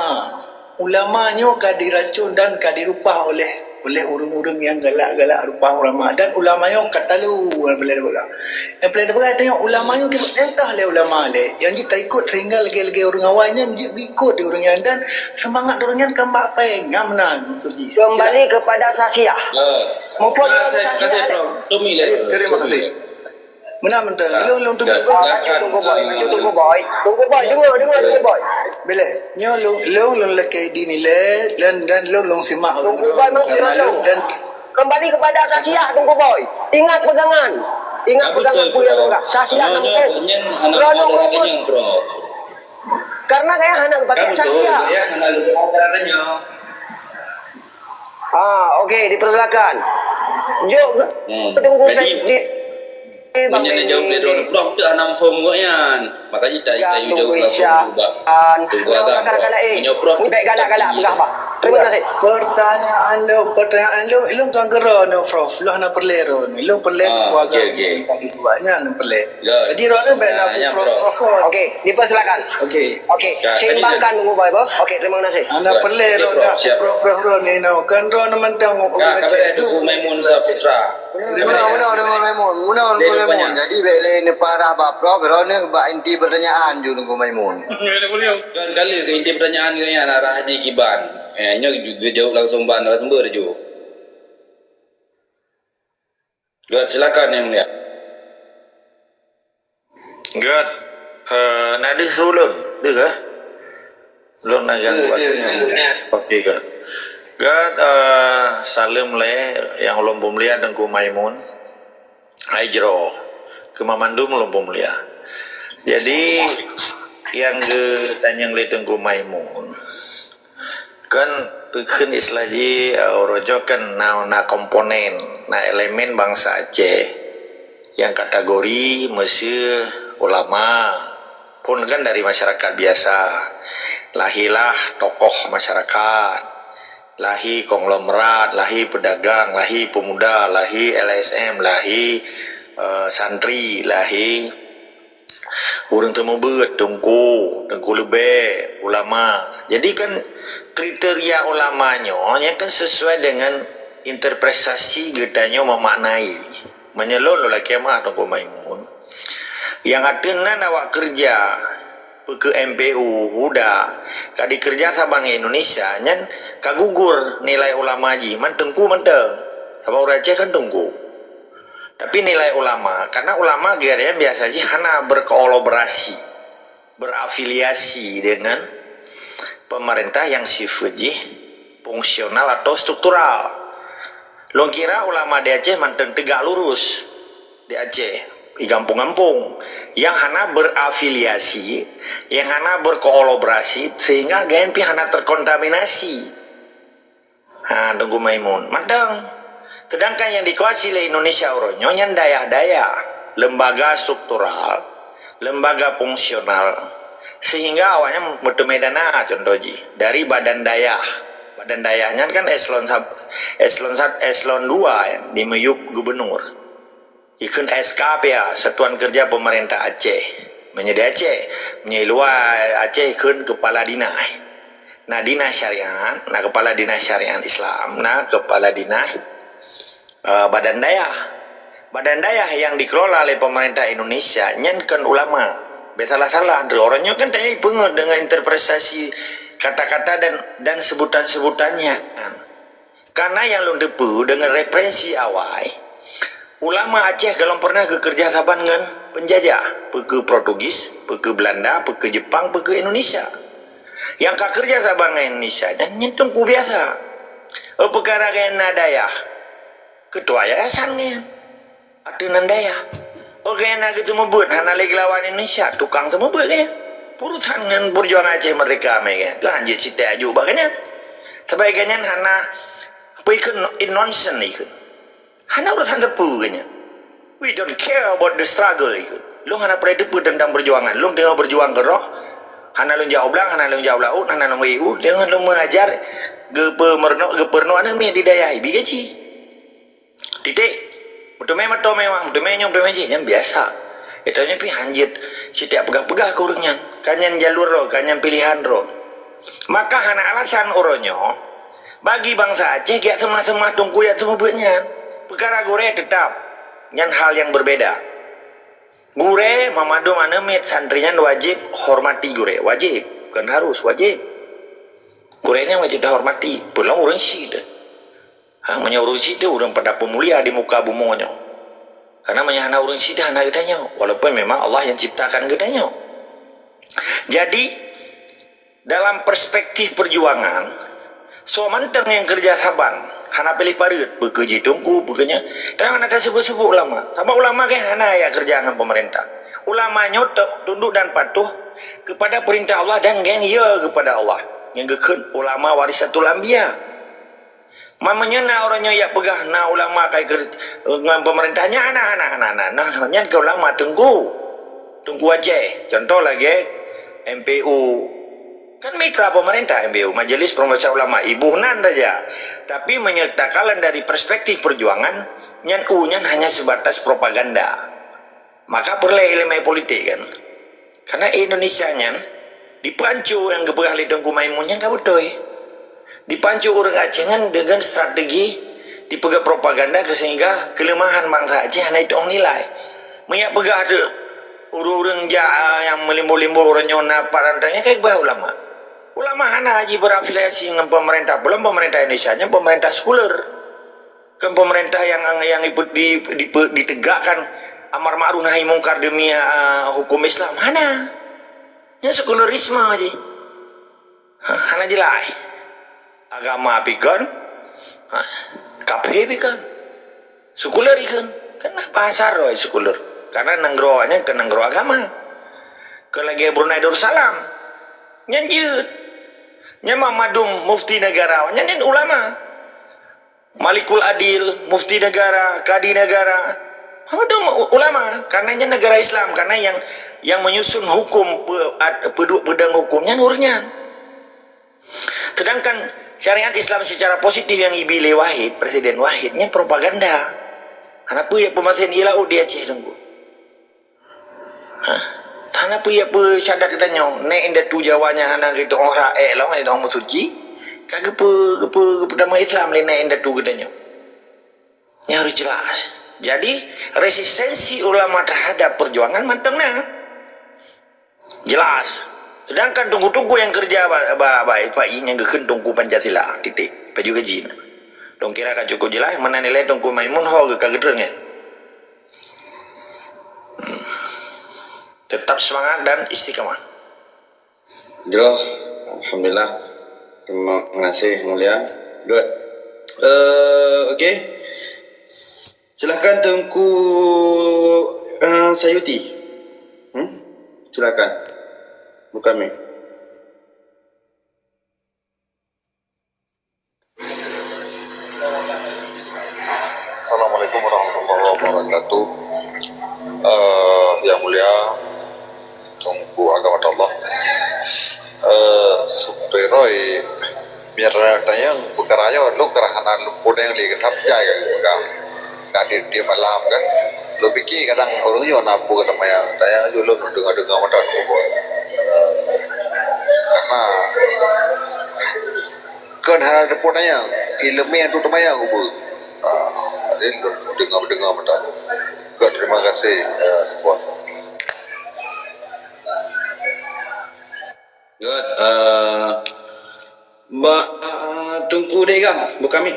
Ulama nyoe ka diracun dan ka dirupah oleh Oleh ureuëng-ureuëng nyang galak-galak rupa ulama dan ulama nyoe ka talu nyang peureulée tapeugah. Nyang peureulée tapeugah tanyoe ulama nyoe geupeuréntah lé ulama lé nyang jeuet taikot sehingga lagée-lagée ureuëng awai nyan jeuet geuikot di ureuëng nyan dan seumangat ureuëng nyan ka bak péng. Nyan meunan maksud jih. Kembali kepada Sasyiah. Muphom Sasyiah. Terima kasih. Meunan mantong. Lôn lôn tunggu. Teungku Boy, Teungku Boy, Teungku Boy, dengar, dengar Teungku Boy. Bila nyoe lôn lôn lôn lakée dinilai dan dan lôn lôn simak. Teungku Boy memang dan kembali kepada Sasyiah Teungku Boy. Ingat pegangan. Ingat pegangan. Sasyiah Teungku. Karena kaya hana pakai Sasyiah. Ah, okey, dipersilakan. Jok, hmm, tunggu jadi, saya di, di Bang Benny. Jawab dia dulu. Prof tu anak form kau yan. Makanya tak tak jawab langsung juga. Tunggu agak. Menyok Prof. Baik galak-galak pegang, Pak. Terima kasih. Pertanyaan lu, pertanyaan lu, lu tuan kero no Prof. Lu hana perlu ro. Lu perlu tunggu agak. Okey, okey. Kali dua nya lu perlu. Jadi ro ni baik nak Prof, Prof. Okey, dipersilakan. Okey. Okey, seimbangkan Teungku Boy, boh. Okey, terima kasih. Hana perlu dah Prof, Prof, Prof, Prof ni no. Kan ro ni mantong. Ka kabar Teungku Maimun Putra. Muna, muna Teungku Maimun. Muna Teungku Maimun. Jadi bèk lé neuparah bak Prof, ro ni bak inti pertanyaan ju Teungku Maimun. Kan kali ke inti pertanyaan ke yang arah Haji Kiban. Eh, nyoe juga jawab langsung bak narasumber ju. Geuet, silakan Yang Mulia. Geuet, eh, na deuh su ulôn, deuh kah? Lôn na ganggu. Deuh, deuh, deuh. Okey, geuet. Geuet, eh, saleuem lé nyang ulôn peumulia Teungku Maimun. Hai jroh, keu mandum ulôn peumulia. Jadi, nyang geutanyong lé Teungku Maimun, kan peukheun istilah jih, eh, uroe nyoe kan na, na komponen, na elemen bansa Aceh nyang kategori meuseu ulama, pun kan dari masyarakat biasa, lahirlah tokoh masyarakat, lahir konglomerat, lahir pedagang, lahir pemuda, lahir L S M, lahir, eh, santri, lahir ureuëng teumeubeuet, teungku, teungku leubeh, ulama. Jadi kan kriteria ulama nyoe, nyan kan sesuai dengan interpretasi geutanyoe memaknai. Meunyoe lôn, lôn lakée meu'ah Teungku Maimun. Nyang ateueh nan awak keureuja, peu kheueh M P U, HUDA, ka dikeureuja saban ngon Indonesia, nyan ka gugur nilai ulama jih, man teungku mantong. Sabab ureuëng Aceh kan teungku. Tapi nilai ulama, karena ulama geuh nyan biasa jih hana berkolaborasi, berafiliasi dengan pemerintah yang sifat jih fungsional atau struktural. Lôn kira ulama di Aceh mantong tegak lurus di Aceh, di gampông-gampông, yang hana berafiliasi, yang hana berkolaborasi, sehingga geuh nyan pih hana terkontaminasi. Ha, Teungku Maimun. Mantong. Sedangkan nyang dikuasai lé Indonesia uroe nyoe nyan dayah-dayah, lembaga struktural, lembaga fungsional, sehingga awaknyan meuteumé dana, contoh jih, dari badan dayah. Badan dayah nyan kan eselon sab-, eselon sab-, eselon dua nyan di miyueb gubernur. Ikheun S K P A, Satuan Kerja Pemerintah Aceh. Meunyoe di Aceh, meunyoe luwa Aceh ikheun kepala dinas. Na dinas syariat, na kepala dinas syariat Islam, na kepala dinas, eh, badan dayah. Badan dayah yang dikelola oleh pemerintah Indonesia nyan kon ulama. Bèk salah-salah, uroe nyoe kan tanyoe peungeuet dengan interpretasi kata-kata dan, dan sebutan-sebutannya. Karena nyang lôn teupeue deungon referensi awai, ulama Aceh golom pernah geukeureuja saban ngon penjajah, peu kheueh Portugis, peu kheueh Belanda, peu kheueh Jepang, peu kheueh Indonesia. Nyang ka keureuja saban ngon Indonesia nyan, nyan teungku biasa. Oh, peukara geuh na dayah, keutua yayasan nyan. Ateueh nan dayah. Oke, na geuteumeubeuet hana lé geulawan Indonesia, tukang teumeubeuet geuh nyan. Urusan ngon peujuangan Aceh Merdeka mé geuh nyan. Keu hanjeuet sitek aju bak geuh nyan. Sabab geuh nyan hana, apa ikheun, no, nonsense ikheun. Hana urusan teupeu geuh nyan. We don't care about the struggle ikheun. Lôn hana peuraya teupeu teuntang peujuangan. Lôn teungoh peujuang keu roh. Hana lôn jak u blang, hana lôn jak u laôt, hana lôn i u, teungoh lôn mengajar, geupeumeureunoe, geupeurunoe aneuk miet di dayah ibi gaji. Titik. Meuteumé moto mewah, meuteumé nyoe, meuteumé jih, nyan biasa. Geutanyoe pih hanjeuet sitiap peugah-peugah keu ureuëng nyan. Ka nyan jalur droe, ka nyan pilihan droe. Maka hana alasan uroe nyoe, Bagi bansa Aceh, jak seumah-seumah teungku jak seumeubeuet nyan. Peukara gurée teutab, nyan hal nyang beubeda. Gurée, meumandum aneuk miet santri nyan wajéb hormati gurée, wajéb, kon harus, wajéb. Gurée nyan wajéb dihormati, peulom ureuëng syiek teuh. Ha, meunyoe ureuëng syiek teuh ureuëng padahai peumulia di muka bumoe nyoe. Karena meunyoe hana ureuëng syiek teuh hana geutanyoe, walaupun memang Allah nyang ciptakan geutanyoe. Jadi, dalam perspektif perjuangan, soe mantong nyang keureuja saban, hana piléh pareut, peu keuh jih teungku, peu keuh nyan. Tapi hana taseubuet-seubuet ulama. Sabab ulama kan hana jak keureuja ngon peumeurintah. Ulama nyoe tunduk dan patuh kepada perintah Allah dan ngon ya kepada Allah. Nyang geukheun ulama warisatul anbiya. Man meunyoe na ureuëng nyoe jak peugah na ulama kai keu-, ngon peumeurintah nyan hana, hana, hana, hana. Nah, nyan keu ulama teungku. Teungku Aceh, contoh lagée M P U. Kan mitra peumeurintah M P U, Majelis Peureumbasa Ulama, iboh nan saja. Tapi meunyoe takalon dari perspektif perjuangan, nyan U nyan hanya sebatas propaganda. Maka peureulée iéleumé politik kan. Karena Indonesia nyan dipeuhanco nyang geupeugah lé Teungku Maimun nyan ka beutôi. Dipeuhanco ureuëng Aceh nyan deungon strategi dipeugah propaganda keu sehingga keuleumahan bansa Aceh hana jiteuong nilai. Meunyo peugah teuh ureuëng-ureuëng jak nyang meulimbol-limbol ureuëng nyoe na pat rantang nyan ka geupeugah ulama. Ulama hana jiberafiliasi ngon pemerintah, belom pemerintah Indonesia nyan pemerintah sekuler. Kan pemerintah yang yang ipe-, di, di, ditegakkan amar ma'ruf nahi mungkar demi uh, hukum Islam. Hana. Nya sekularisme je. Ha, hana jelas. Agama pikon, ha, kafé pikon. Sekuler ikon. Kenapa asal roh sekuler? Karena nanggroe nyan ke nanggroe agama. Ke lagi Brunei Darussalam. Nyan jeuet. Nyan mandum mufti negara. Nyan ulama. Malikul Adil, Mufti Negara, Kadi Negara, apa tu ulama? Karena ini negara Islam, karena yang yang menyusun hukum pe, ad, peduk pedang hukumnya nurnya. Sedangkan syariat Islam secara positif yang ibi lé Wahid, Presiden Wahid, ini propaganda. Kenapa ya pemasin ilau di Aceh tunggu? Ha. Hana peue-peue syadat geutanyoe, nèk indatu Jawa nyan hana geuteu'oh rakyat lom, hana geuteu'oh meusuci, ka geupeu-, geupeu-, geupeutamah Islam lé nèk indatu geutanyoe. Nyan harus jelas. Jadi, resistensi ulama terhadap perjuangan mantong na. Jelas. Sedangkan tungku-tungku nyang keureuja ba, ba, ba, ba I P A I nyang geukheun tungku Pancasila, titik. Paju gaji na. Dong kira ka cukup jelas, meunan ilèe tungku Maimun ho geuh ka geutreun nyan. Tetap semangat dan istiqamah. Jroh, alhamdulillah. Terima kasih, Mulia. Good. Eh, okey. Silakan Teungku, eh, Sayuti. Hmm? Silakan. Buka mic. Assalamualaikum warahmatullahi wabarakatuh. Eh, yang mulia Teungku Agama Allah. Eh, supaya roy, biar tayang perkara nyoe, lu kerana hana luput yang lagi geutap jai ka geupeugah. Ka di, di malam kan. Lu pikir kadang ureueng nyoe na peue kata maya. Tayang ju lôn deungoe-deungoe mata luput. Karena Kon hana teupeu tanyong, ileumèe tu teumayang ubeue. Ah, jadi deungoe-deungoe meutan. Good, terima kasih, eh, Puan. Good, eh, ba, eh, Teungku Degam, buka mic.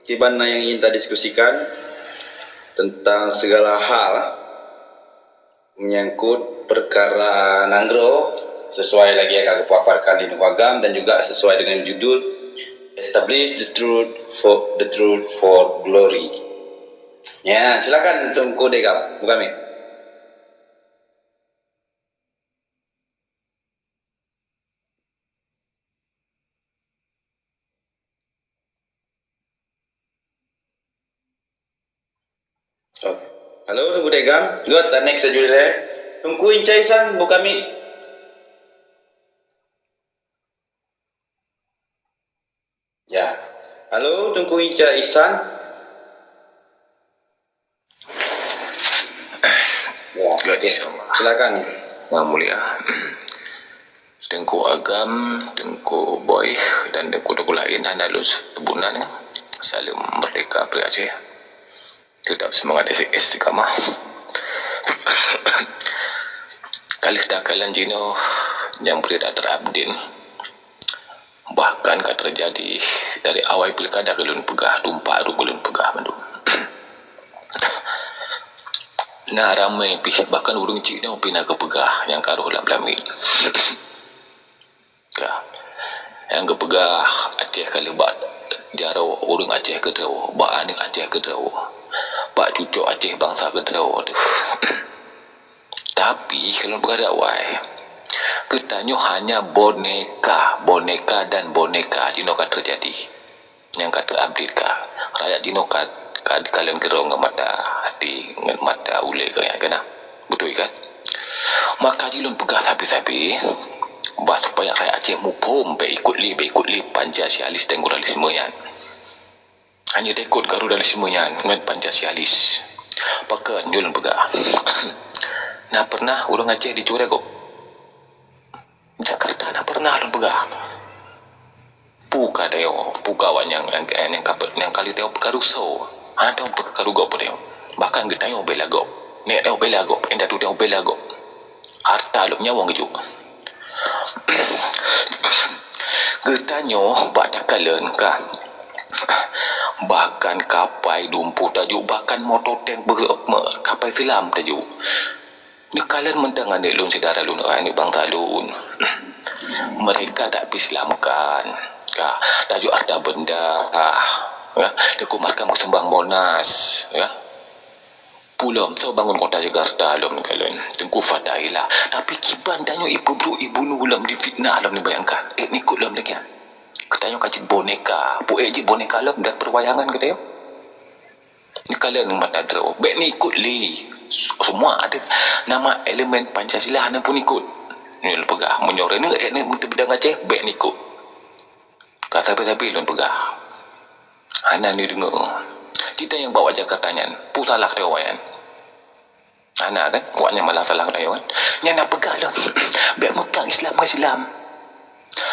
Kiban na nyang ingin tadiskusikan tentang segala hal. Menyangkut perkara nanggroe, sesuai lagi yang ka geupaparkan di Nukagam dan juga sesuai dengan judul Establish the Truth for the Truth for Glory. Ya, silakan Teungku Degam, buka mic. Oh. Halo, Teungku Degam. Good, the next saja deh. Teungku Inca Isan, buka mic. Ya. Halo, Teungku Inca Isan. Ya, good, okey. Insya Allah. Silakan. Yang mulia. Teungku Agam, Teungku Boy, dan Teungku-teungku laén hana lôn seubut nan. Saleuem merdeka, Peureuk Aceh. Teutap seumangat istiqamah. Ka lheueh takalon jinoe nyang beurita terupdate. Bahkan ka teujadi dari awai pilkada ka lôn peugah, tumpak rhot ka lôn peugah mandum. Na ramé pih, bahkan ureuëng cit nyoe pih na geupeugah nyang ka rôh lam langét. Ka. Nyang geupeugah Aceh ka lheueh bak jaroe, ureuëng Aceh keudroe, bak aneuëk Aceh keudroe, bak cucok Aceh bansa keudroe teuh. Tapi, ka lôn peugah di awai, geutanyoe hanya boneka, boneka dan boneka jinoe ka teujadi. Nyang ka terupdate ka. Rakyat jinoe ka, ka dikalon keudroe ngon mata hati, ngon mata ulée keu rakyat keunan. Beutôi kan? Maka jih lôn peugah sabe-sabe, bah supaya rakyat Aceh muphom, bék ikot lé, bék ikot lé Pancasilais dan Garudalis nyan. Hana taikot Garudalis nyan ngon Pancasilais. Pakon nyoe lôn peugah. Na pernah ureuëng Aceh dicurée gob? Jakarta na pernah lôn peugah. Peue ka tanyoe, peue ka awak nyang, nyang, nyang ka, nyang kali tanyoe peukaru soe? Hana tanyoe peukaru gob tanyoe. Bahkan geutanyoe bela gob. Nèk tanyoe bela gob, indatu tanyoe bela gob. Hareuta lom nyawöng geujok. Geutanyoe bak takalon ka. Bahkan kapai dumpeue tajok, bahkan moto tank beu-, me-, kapai seulam tajok. Neukalon mantong aneuëk lôn, syedara lôn, aneuëk bansa lôn. Mereka tak diislamkan. Ka, tajok harta benda, ah, ya, Teungku Makam geusumbang Monas, ya. Peue lom, soe bangun kota Jakarta lom neukalon, Teungku Fatahillah. Tapi kiban tanyoe ipeubrok, ibunoe lom, difitnah lom, neubayangkan. Eh, neuikot lom lagée nyan. Geutanyoe ka jeuet boneka. Peue jeuet boneka lom dan peuwayangan geutanyoe. Neukalon mata droe. Bék neuikot lé. Semua ada nama elemen Pancasila hana pun ikot. Nyoe lôn peugah, meunyoe ureuëng nyoe, eh, nyoe meuteubidang Aceh, bék neuikot. Ka sabe-sabe lôn peugah. Hana neudeungoe. Cit nyang bak Jakarta nyan, peue salah tanyoe nyan? Hana kan? Awaknyan malah salah tanyoe kan? Nyan na peugah lom. Bék meuprang Islam ngon Islam.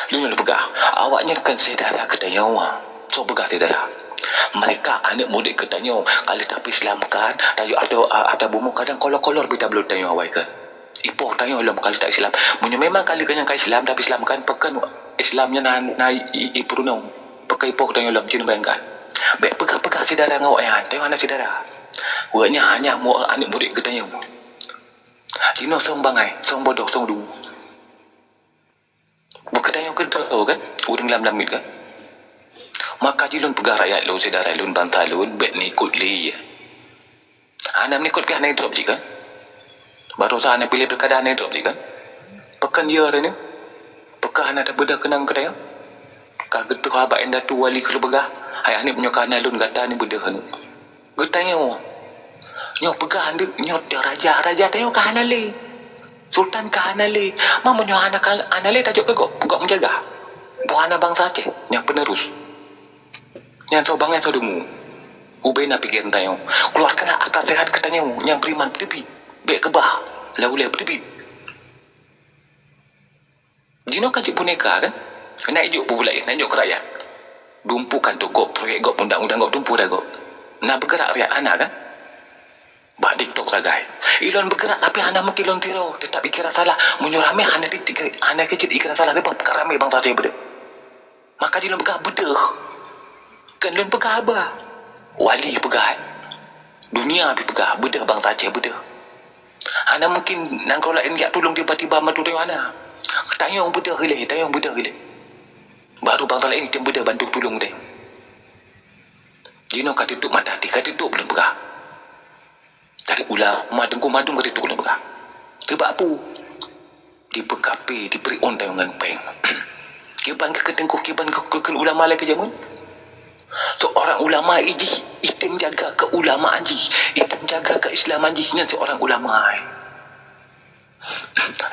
Lôn lôn peugah, awaknyan kan syedara geutanyoe. Soe peugah syedara? Mereka aneuëk murit geutanyoe, ka lheueh tapeuislamkan, tajok ateueh, ateueh bumoe kadang kolor-kolor bita bloe tanyoe awai kan. Ipoh tanyoe lom ka lheueh ta-Islam. Meunyoe memang ka lheueh geutanyoe ka Islam, tapeuislamkan, pakon Islam nyan na, na i, i, ipeurunoe. Pakon ipoh tanyoe lom, cit neubayangkan. Bék peugah-peugah syedara ngon awaknyan, tanyoe hana syedara. Awaknyan hanya mu-, aneuëk murit geutanyoe. Jinoe song bangai, song bodoh, song dumu. Bukon tanyoe keudroe kan, ureuëng lam langét kan. Maka jih lôn peugah rakyat lôn, syedara lôn, bansa lôn, bék neuikot lé. Hana meunikot pih hana idrop jih kan? Baroesa hana piléh pilkada hana idrop jih kan? Pakon ya ureuëng nyoe? Pakon hana tabeudôh keunong keu tanyoe? Ka geutuha bak indatu wali keu lôn peugah, hai aneuk meunyoe ka hana lôn gata neubeudôh aneuk. Geutanyoe. Nyoe peugah aneuk nyoe raja, raja tanyoe ka hana lé. Sultan ka hana lé. Ma meunyoe hana ka, hana lé tajok keu gob, gob meujaga. Boh hana bansa Aceh nyang peunerus. Nyan soe bangai soe deungoe. Ubena pikiran tanyoe. Keluarkanlah akal sehat geutanyoe nyang beriman peuteubiet. Bék keubah lam ulée peuteubiet. Jinoe ka jeuet boneka kan? Na ijok peubulai, na ijok keu rakyat. Dumpeue kanto gob, proyek gob, undang-undang gob, dumpeue dah gob. Na beugeurak rakyat hana kan? Bak TikTok sagai. Ilôn beugeurak tapi hana mungken lôn tiroe, teutap ikira salah. Meunyoe ramé hana di-, hana keujeuet ikira salah, leubeh peugah ramé bansa Aceh beudôh. Maka jih lôn peugah beudôh. Kon lôn peugah haba. Wali peugah. Dunia pih peugah beudôh bansa Aceh beudôh. Hana mungken nanggroe laén jak tulông tiba-tiba bantu tanyoe hana. Tanyoe beudôh ilée, tanyoe beudôh ilée. Baru bansa laén tem beudôh bantu tulông tanyoe. Jinoe ka tutup mata até, ka tutup lôn peugah. Dari ulama teungku mandum ka tutup lôn peugah. Sebab peue? Dibeukape, dibri ôn tanyoe ngon péng. Kiban keu teungku, kiban keu, keu, keu ulama lagée jameun. Seorang ulama ijih, item jaga keulamaan jih, item jaga keislaman jih nyan seorang ulama.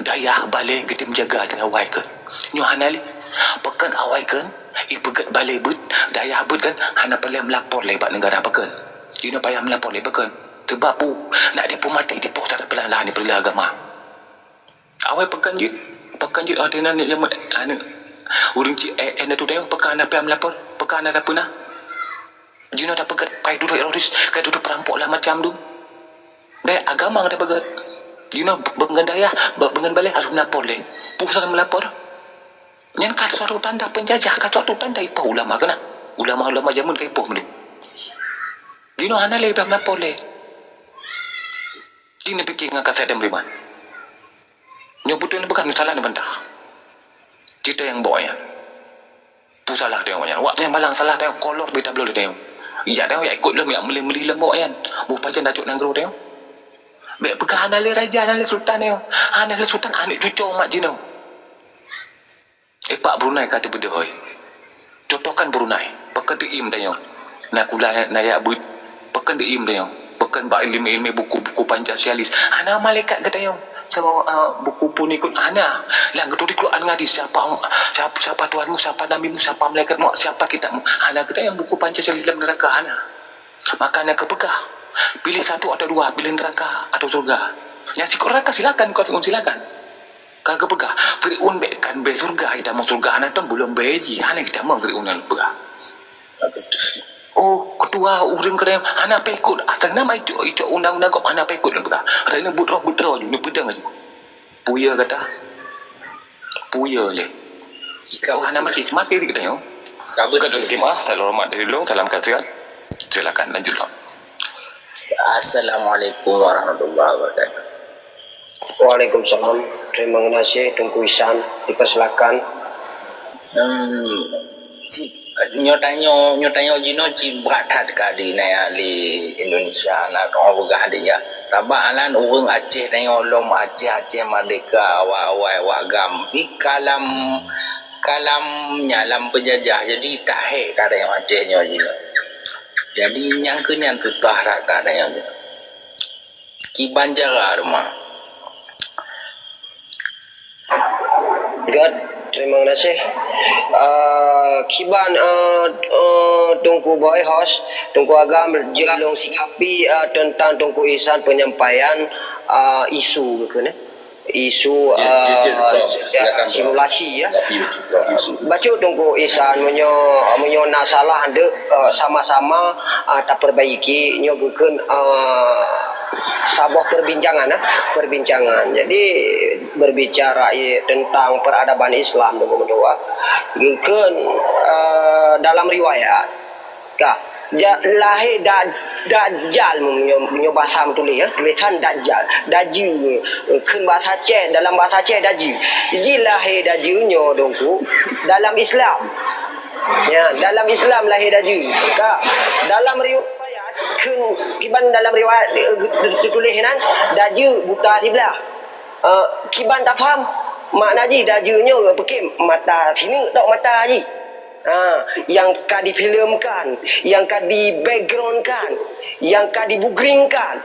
Dayah balé geutem jaga di awai keuh. Nyoe hana lé. Pakon awai keuh, ipeugét balé beuet, dayah beuet kan hana peureulée meulapor lé bak neugara pakon. Jinoe payah meulapor lé pakon. Sebab peue? Nak dipeumati dipoh cara peulahan-lahan di peureulee agama. Awai pakon jeuet. Pakon jeuet ateueh nan nyang aneuk ureueng cit, eh, eh, na tu tayong, pakon hana payah meulapor, pakon hana sapeue na. Jinoe tapeugah pai dudoe teroris, ka dudoe peurampok lah macam tu. Bèk agama gata peugah. Jinoe beungon dayah, beungon balèh harôh meulapor lé. Peue salah meulapor? Nyan ka suatu tanda penjajah, ka suatu tanda ipoh ulama keunan. Ulama-ulama jameun ka ipoh meulé. Jinoe hana lé payah meulapor lé. Ci neupike ngon kasét dan beriman. Nyoe beutôi neupeugah, nyoe salah neubantah. Ci tayong bak awaknyan. Peue salah tayong awaknyan? Awaknyan balang salah tayong, kolor beta bloe tayong. Ijak tayong, ijak ikot lom, ijak meuli-meuli lom bak awaknyan. Boh pajan tacok nanggroe tayong. Bèk peugah hana lé raja, hana lé sultan tayong. Hana lé sultan, aneuk cucoe mat jinoe. Eh, pak Brunei ka teubeudôh, hôi. Contohkan Brunei, pakon teuiem tanyoe. Na kula na jak beuet, pakon teuiem tanyoe. Pakon bak ileumèe-ileumèe buku-buku Pancasialis. Hana malaikat geutanyoe. Sama, ah, buku pun ikut hana. Lam geutuléh Quran ngon hadis, siapa, siapa, siapa Tuhanmu, siapa nabimu, siapa malaikatmu, siapa kitabmu. Hana geutanyoe buku Pancasialis lam neuraka, hana. Maka na geupeugah, piléh satu atau dua, piléh neuraka atau syurga. Nyang sikok neuraka silakan, kafirun silakan. Ka geupeugah, Fir'aun bèk kan bèe syurga, itamong syurga hana tom, belum bèe jih, hana itamong Fir'aun nyan peugah. Oh, ketua ureueng keureuna hana payah ikot, asai nama icok, icok undang-undang kok hana payah ikot nyan peugah. Hana buet droe, buet droe ju, neupeudong ju. Peue ya gata? Peue ya lé? Kau hana mati, mati di geutanyoe. Ka beutôi. Bukan untuk jemaah, salam hormat dari ulôn, salam kasih. Silakan lanjut lom. Assalamualaikum warahmatullahi wabarakatuh. Waalaikumsalam. Terima kasih Teungku Ihsan. Dipersilakan. Hmm, si, nyoe tanyoe, nyoe tanyoe jinoe cit brat that ka di naya di Indonesia na kong peugah di ya. Sabab alan ureueng Aceh tanyoe lom Aceh, Aceh Merdeka, awai-awai wak gam. Di kalam, kalam nyalam penjajah. Jadi tahe ka tanyoe Aceh nyoe jinoe. Jadi nyang keu nyan tutah raka tanyoe jinoe. Kiban cara teuma. Good, terima kasih. Uh, kiban, uh, uh, Teungku Boy host, Teungku Agam, jeuet lôn sikapi, uh, tentang Teungku Ihsan penyampaian, uh, isu ke ni? Isu, uh, simulasi ya. Bacut Teungku Ihsan, meunyoe, meunyoe na salah deuk, uh, sama-sama, uh, taperbaiki, nyoe geukheun, uh, saboh perbincangan, eh, perbincangan. Jadi, berbicara, eh, tentang peradaban Islam, Teungku meutuah. Geukheun, eh, dalam riwayat, ka, ja-, lahé da-, Dajjal, meunyoe, meunyoe bahasa meutuléh, eh, tulésan Dajjal. Dajeu, eh, kheun bahasa Aceh, dalam bahasa Aceh Dajeu. Jadi lahé Dajeu nyoe, Teungku, dalam Islam. Ya, dalam Islam lahé Dajeu. Ka, dalam riwayat, kheun kiban dalam riwayat, eh, teutuléh nan, Dajeu buta siblah. Eh, kiban tafaham makna jih Dajeu nyoe, peukim mata sineuk tok mata jih. Ha, nyang ka difilmkan, nyang ka di-backgroundkan, nyang ka dibugringkan.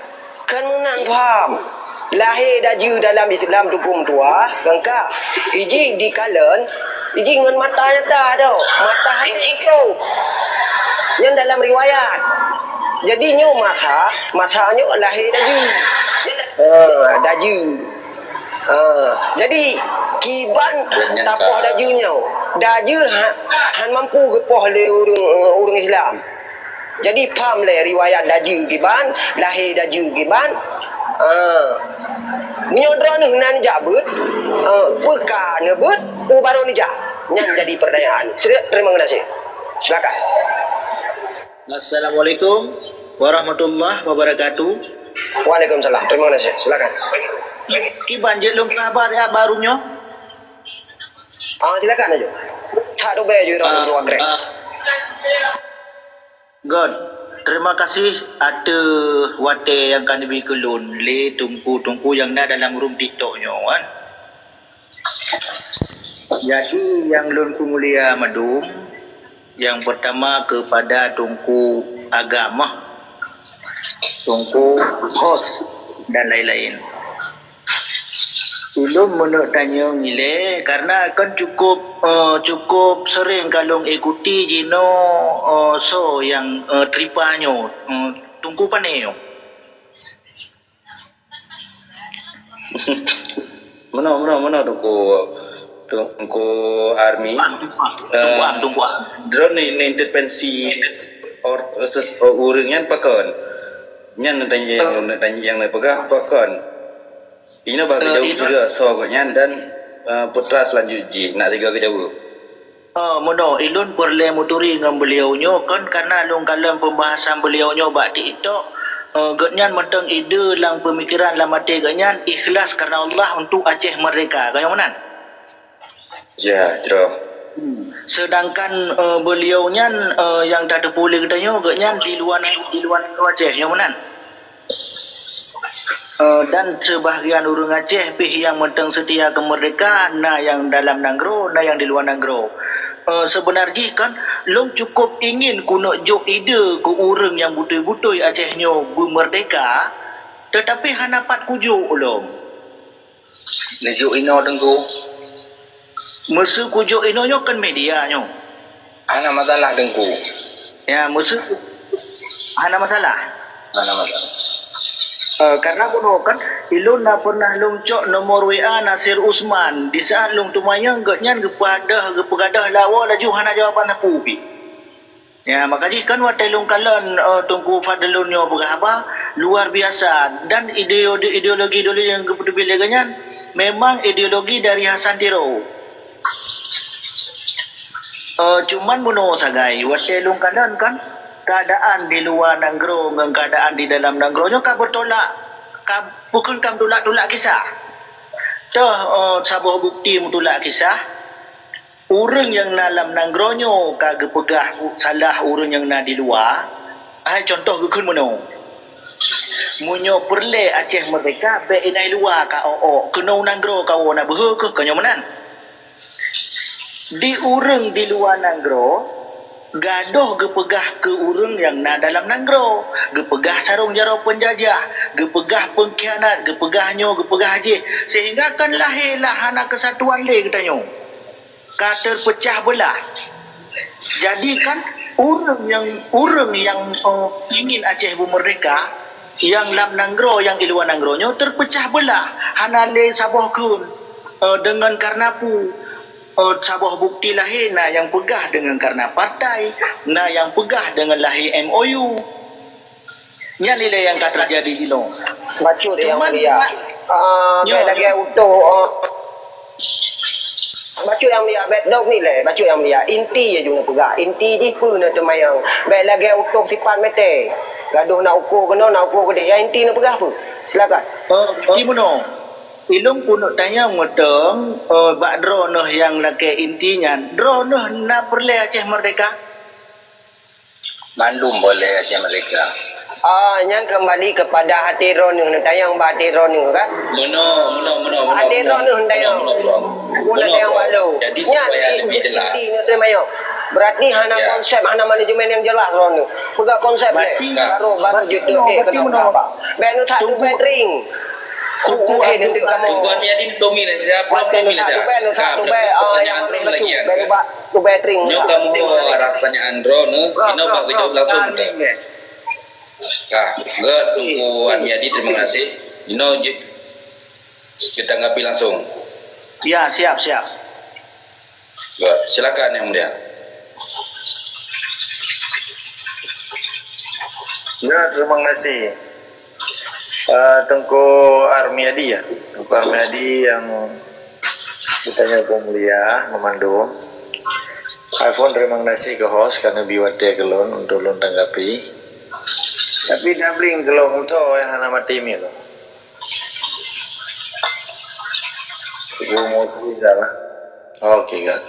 Kan meunan paham. Lahé Dajeu dalam Islam Teungku meutuah, kan ka. Iji dikalon, iji ngon mata nyata tu. Mata hana itu. Yang dalam riwayat. Jadi nyoe masa, masa nyoe lahé Dajeu. Ha, Dajeu. Ha, jadi kiban tapoh Dajeu nyoe. Dajeu ha-, han mampu geupoh lé ureueng, ureueng Islam. Jadi, pham lé riwayat Dajeu kiban, lahé Dajeu kiban. Ah. Meunyoe droeneuh na neujak beuet, ah, peue ka neubeuet, peue barô neujak? Nyan jadi pertanyaan. Sila-, terima kasih. Silakan. Assalamualaikum warahmatullahi wabarakatuh. Waalaikumsalam. Terima kasih. Silakan. Ki-, kiban jeuet lôn keu haba siat bak room nyoe? Ah, silakan aja. That dobel ju, ah, ah. Good. Terima kasih ateueh watèe nyang ka neubri keu lôn lé teungku-teungku nyang na dalam room TikTok nyoe, kan. Jadi, nyang lôn peumulia mandum, nyang peurtama keupada Teungku Agam, Teungku Host, dan lain-lain. Ulôn meunurot tanyoe ilèe, karena kan cukup, eh, cukup sering ka lôn ikuti jinoe, eh, soe nyang, eh, tripa nyoe, eh, Teungku pané nyoe. Meunoe, meunoe, meunoe Teungku, Teungku Army. Teungku Am, Teungku Am, Teungku Am. Droeneuh ni, ni intervensi or, ses-, ureuëng nyan pakon? Nyan neutanyong, neutanyong neupeugah pakon? Inoe bah geujaweueb juga soe gobnyan dan, eh, putra selanjut jih nak tiga geujaweueb. Oh, meunoe, ilôn peureulée meuturi ngon beuliau nyoe kon karna lôn kalon pembahasan beuliau nyoe bak TikTok. Eh, gobnyan mantong ide lam pemikiran lam até gobnyan ikhlas karna Allah untuk Aceh merdeka. Ka nyoe meunan? Ya, jroh. Sedangkan, eh, beuliau nyan, eh, nyang tateupeue lé geutanyoe, gobnyan di luwa, di luwa nanggroe Aceh, nyoe meunan? Eh, dan sebahagian ureuëng Aceh pih nyang mantong seutia keu merdeka, na nyang dalam nanggroe, na nyang di luwa nanggroe. Eh, seubeuna jih kan, lôn cukup ingin keuneuk jok ide keu ureuëng nyang beutôi-beutôi Aceh nyoe beumerdeka, teutapi hana pat kujok lom. Neujok inoe Teungku. Meuseu kujok inoe nyoe kan media nyoe. Hana masalah Teungku. Ya, meuseu hana masalah. Hana masalah. Eh, karena bunoe kan, ilôn na pernah lôn cok nomor W A Nasir Usman. Di saat lôn teumanyong, gobnyan geupadah, geupeugadah lawa laju hana jawaban sapeue pih. Ya, maka jih kan watée lôn kalon, eh, Teungku Fadlun nyoe peugah haba, luar biasa. Dan ideo-, ideologi dulu nyang geupeuteubiet lé gobnyan memang ideologi dari Hasan Tiro. Eh, cuman bunoe sagai, watée lôn kalon kan, keadaan di luwa nanggroe ngon keadaan di dalam nanggroe nyoe ka beutolak, ka, bukon ka meutulak-tulak kisah. Toh, eh, saboh bukti meutulak kisah, ureuëng nyang na lam nanggroe nyoe ka geupeugah u-, salah ureuëng nyang na di luwa. Hai contoh geukheun meunoe. Meunyoe peureulée Aceh merdeka, bék inai luwa ka ôk-ôk, keunoe nanggroe kawoe na beuhe kheueh, ka nyoe meunan. Di ureuëng di luwa nanggroe, gadoh geupeugah keu ureuëng nyang na dalam nanggroe, geupeugah sarong jaroe peunjajah, geupeugah peungkhianat, geupeugah nyoe, geupeugah jih, sehingga kan lahé lah hana keusatuan lé geutanyoe. Ka teupeucah beulah. Jadi kan ureuëng nyang, ureuëng nyang, eh, ingin Aceh beumerdeka, nyang lam nanggroe, nyang i luwa nanggroe nyoe teupeucah beulah, hana lé saboh kheun, eh, deungon karna peue. Eh, saboh bukti lahé na nyang peugah deungon karna partai, na nyang peugah deungon lahé M O U. Nyan ilée nyang ka teujadi jinoe. Bacut nyang mulia. Ah, nyoe, bék lagée utoh, ah. Bacut nyang mulia, bék dok nilai, bacut nyang mulia. Inti jih jeuet neupeugah. Inti jih peue neuteumanyong. Bék lagée utoh sipat mete. Gadoh na uko keunoe, na uko keudeh. Ya inti neupeugah peue? Silakan. Oh, oh, meunoe. Ilôn keuneuk tanyong mantong, oh, bak droeneuh nyang lakée inti nyan. Droeneuh na peureulée Aceh merdeka? Mandum boleh Aceh merdeka. Ah, nyan kembali kepada hati droeneuh, neutanyong bak hati droeneuh kan? Meunoe, meunoe, meunoe, meunoe. Hati droeneuh neutanyong. Meunoe, meunoe, meunoe. Bukan neutanyong bak lôn. Jadi, nyan supaya lebih jelas. Inti, inti, inti, berarti hana konsep, hana manajemen yang jelas droeneuh. Peugah konsep lé. Baru, baru jeuet teuke keunoe apa. Bèk neutak tubèe tring. Tunggu, eh, nanti kamu. Tunggu, Ami Adi, Tommy lah, dia, Tommy lah, dia. Tubèe, neutak tubèe, ah, yang mana tu? Bèk neutak tubèe tring. Nyoe kamoe arah pertanyaan droeneuh, inoe bak geujaweueb langsung. Ka, gèt Teungku Armiadi, terima kasih. Inoe jeuet geutanggapi langsung. Ya, siap, siap. Gèt, silakan Yang Mulia. Ya, terima kasih. Eh, Teungku Armiadi ya. Teungku Armiadi yang geutanyoe peumulia, meumandum. Alfon, terima kasih keu host ka neubri watèe keu lôn untuk lôn tanggapi. Tapi dah bling keu lôn, entah, eh, hana maté mic lôn. Teungku Musli salah. Oke, gèt.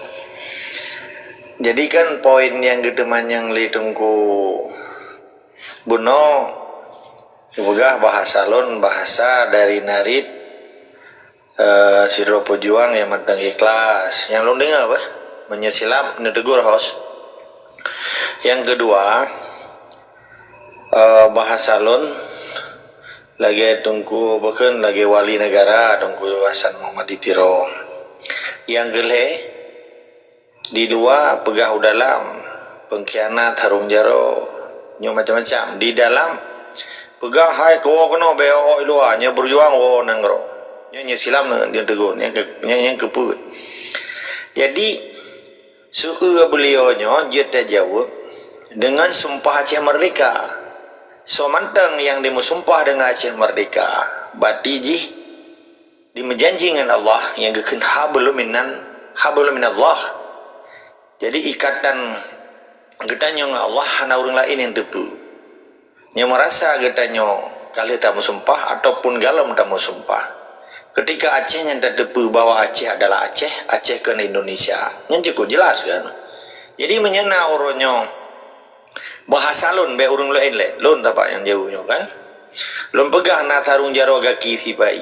Jadi kan poin nyang geuteumanyong lé Teungku bunoe, geupeugah bahasa lôn, bahasa dari narit, eh, sidroe peujuang nyang mantong ikhlas. Nyang lôn deungö beh, meunyoe silap neutegur host. Nyang keudua, eh, bahasa lôn lagèe Teungku, bahkan lagèe wali negara Teungku Hasan Muhammad di Tiro. Nyang keulhèe, di luwa peugah u dalam, peungkhianat, harong jaroe, nyoe macam-macam. Di dalam peugah hai keuwoe keunoe bèk ôk-ôk i luwa, nyoe beujuang woe nanggroe. Nyoe, nyoe silam nyoe, nyoe tegur, nyoe ke-, nyoe, nyoe keupeue. Jadi, su-, beliau nyoe jeuet tajaweueb deungon sumpah Aceh Merdeka. Soe mantong nyang dimeusumpah deungon Aceh Merdeka, bati jih dimeujanji ngon Allah nyang geukheun hablum minan, hablum minallah. Jadi, ikatan geutanyoe ngon Allah hana ureuëng laén nyang teupeu. Nyoe meurasa geutanyoe ka lheueh tameusumpah ataupun galom tameusumpah. Keutika Aceh nyan tateupeue bahwa Aceh adalah Aceh, Aceh kon Indonesia. Nyan cukup jelas kan? Jadi meunyoe na uroe nyoe bahasa lôn, bék ureuëng laén lé, lôn tabak nyang jaweueb nyoe kan. Lôn peugah na sarong jaroe gaki sipa-i.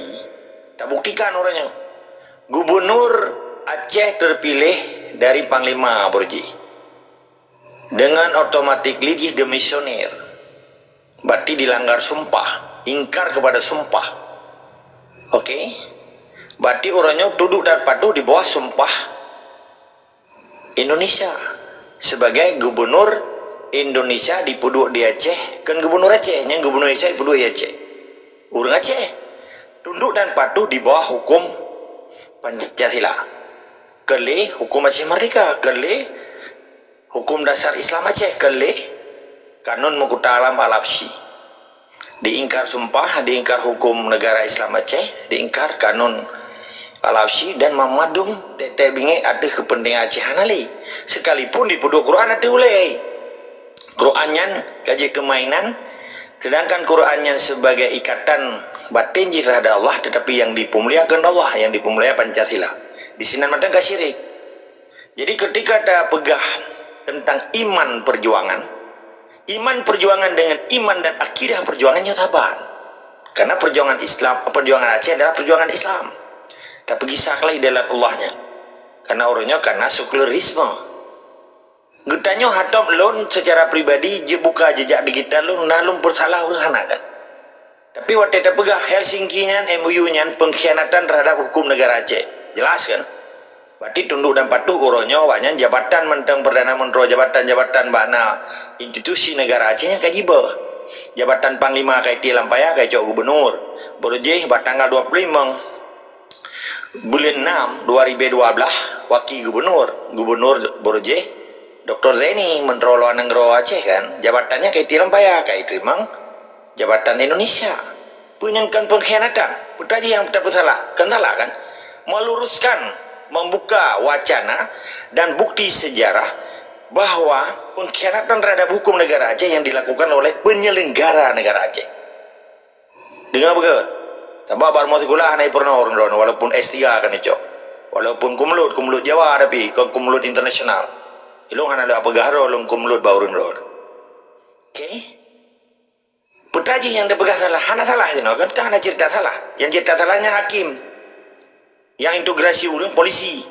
Tabuktikan uroe nyoe. Gubernur Aceh terpilih dari Panglima Borjih. Dengan automatically jih demisioner. Berarti dilanggar sumpah, ingkar kepada sumpah. Oke? Berarti uroe nyoe tunduk dan patuh di bawah sumpah Indonesia. Sebagai gubernur Indonesia dipeuduek di Aceh, kon gubernur Aceh, nyan gubernur Indonesia dipeuduek di Aceh. Ureuëng Aceh tunduk dan patuh di bawah hukum Pancasila. Kon lé hukum Aceh Merdeka, kon lé hukum dasar Islam Aceh, kon lé Kanun Meukuta Alam Al-Habsyi. Diingkar sumpah, diingkar hukum negara Islam Aceh, diingkar Kanun Al-Habsyi dan meumandum tieb-tieb bingiek ateueh keupeuntengan Aceh hana lé. Sekalipun dipeuduek Quran ateueh ulée. Quran nyan ka jeuet keu mainan, sedangkan Quran nyan sebagai ikatan batin jih terhadap Allah, tetapi nyang dipeumuliakan Allah, nyang dipeumulia Pancasila. Di sinan mantong ka syirik. Jadi, ketika tapeugah tentang iman perjuangan, iman perjuangan dengan iman dan akidah perjuangan nyoe saban. Karena perjuangan Islam, perjuangan Aceh adalah perjuangan Islam. Tapi kisah lain dalam Allahnya. Karena ureuëng nyoe karena sekularisme. Geutanyoe hatop lôn secara pribadi jeuet buka jejak digital lôn, na lôn peusalah ureuëng hana kan? Tapi watée tapeugah Helsinki nyan, M O U nyan pengkhianatan terhadap hukum negara Aceh. Jelas kan? Berarti tunduk dan patuh uroe nyoe awaknyan jabatan mantong Perdana Menteri, jabatan-jabatan bak na institusi negara Aceh nyan ka jibeuh. Jabatan Panglima ka itiek lam paya ka icok gubernur. Borjih bak tanggal dua puluh lima buleuen enam dua ribu dua belas, waki gubernur, Gubernur Borjih, Doktor Zaini, Menteri Luar Negeri Aceh kan, jabatannya ka itiek lam paya, ka iteurimong jabatan Indonesia. Peue nyan kon pengkhianatan? Peue tajih nyang tapeusalah? Kon salah kan? Meluruskan, membuka wacana dan bukti sejarah bahwa pengkhianatan terhadap hukum negara Aceh yang dilakukan oleh penyelenggara negara Aceh. Deungoe beugét. Sabab bak rumoh sikula hana jipeurunoe ureuëng droeneuh, walaupun S tiga ka neucok. Walaupun kumlot, kumlot Jawa tapi kon kumlot internasional. Ilôn hana lôn peugah droe lôn kumlot bak ureuëng droeneuh. Oke? Peue tajih nyang tapeugah salah? Hana salah jinoe kan? Kan hana cerita salah. Nyang cerita salah nyan hakim. Nyang integrasi ureuëng polisi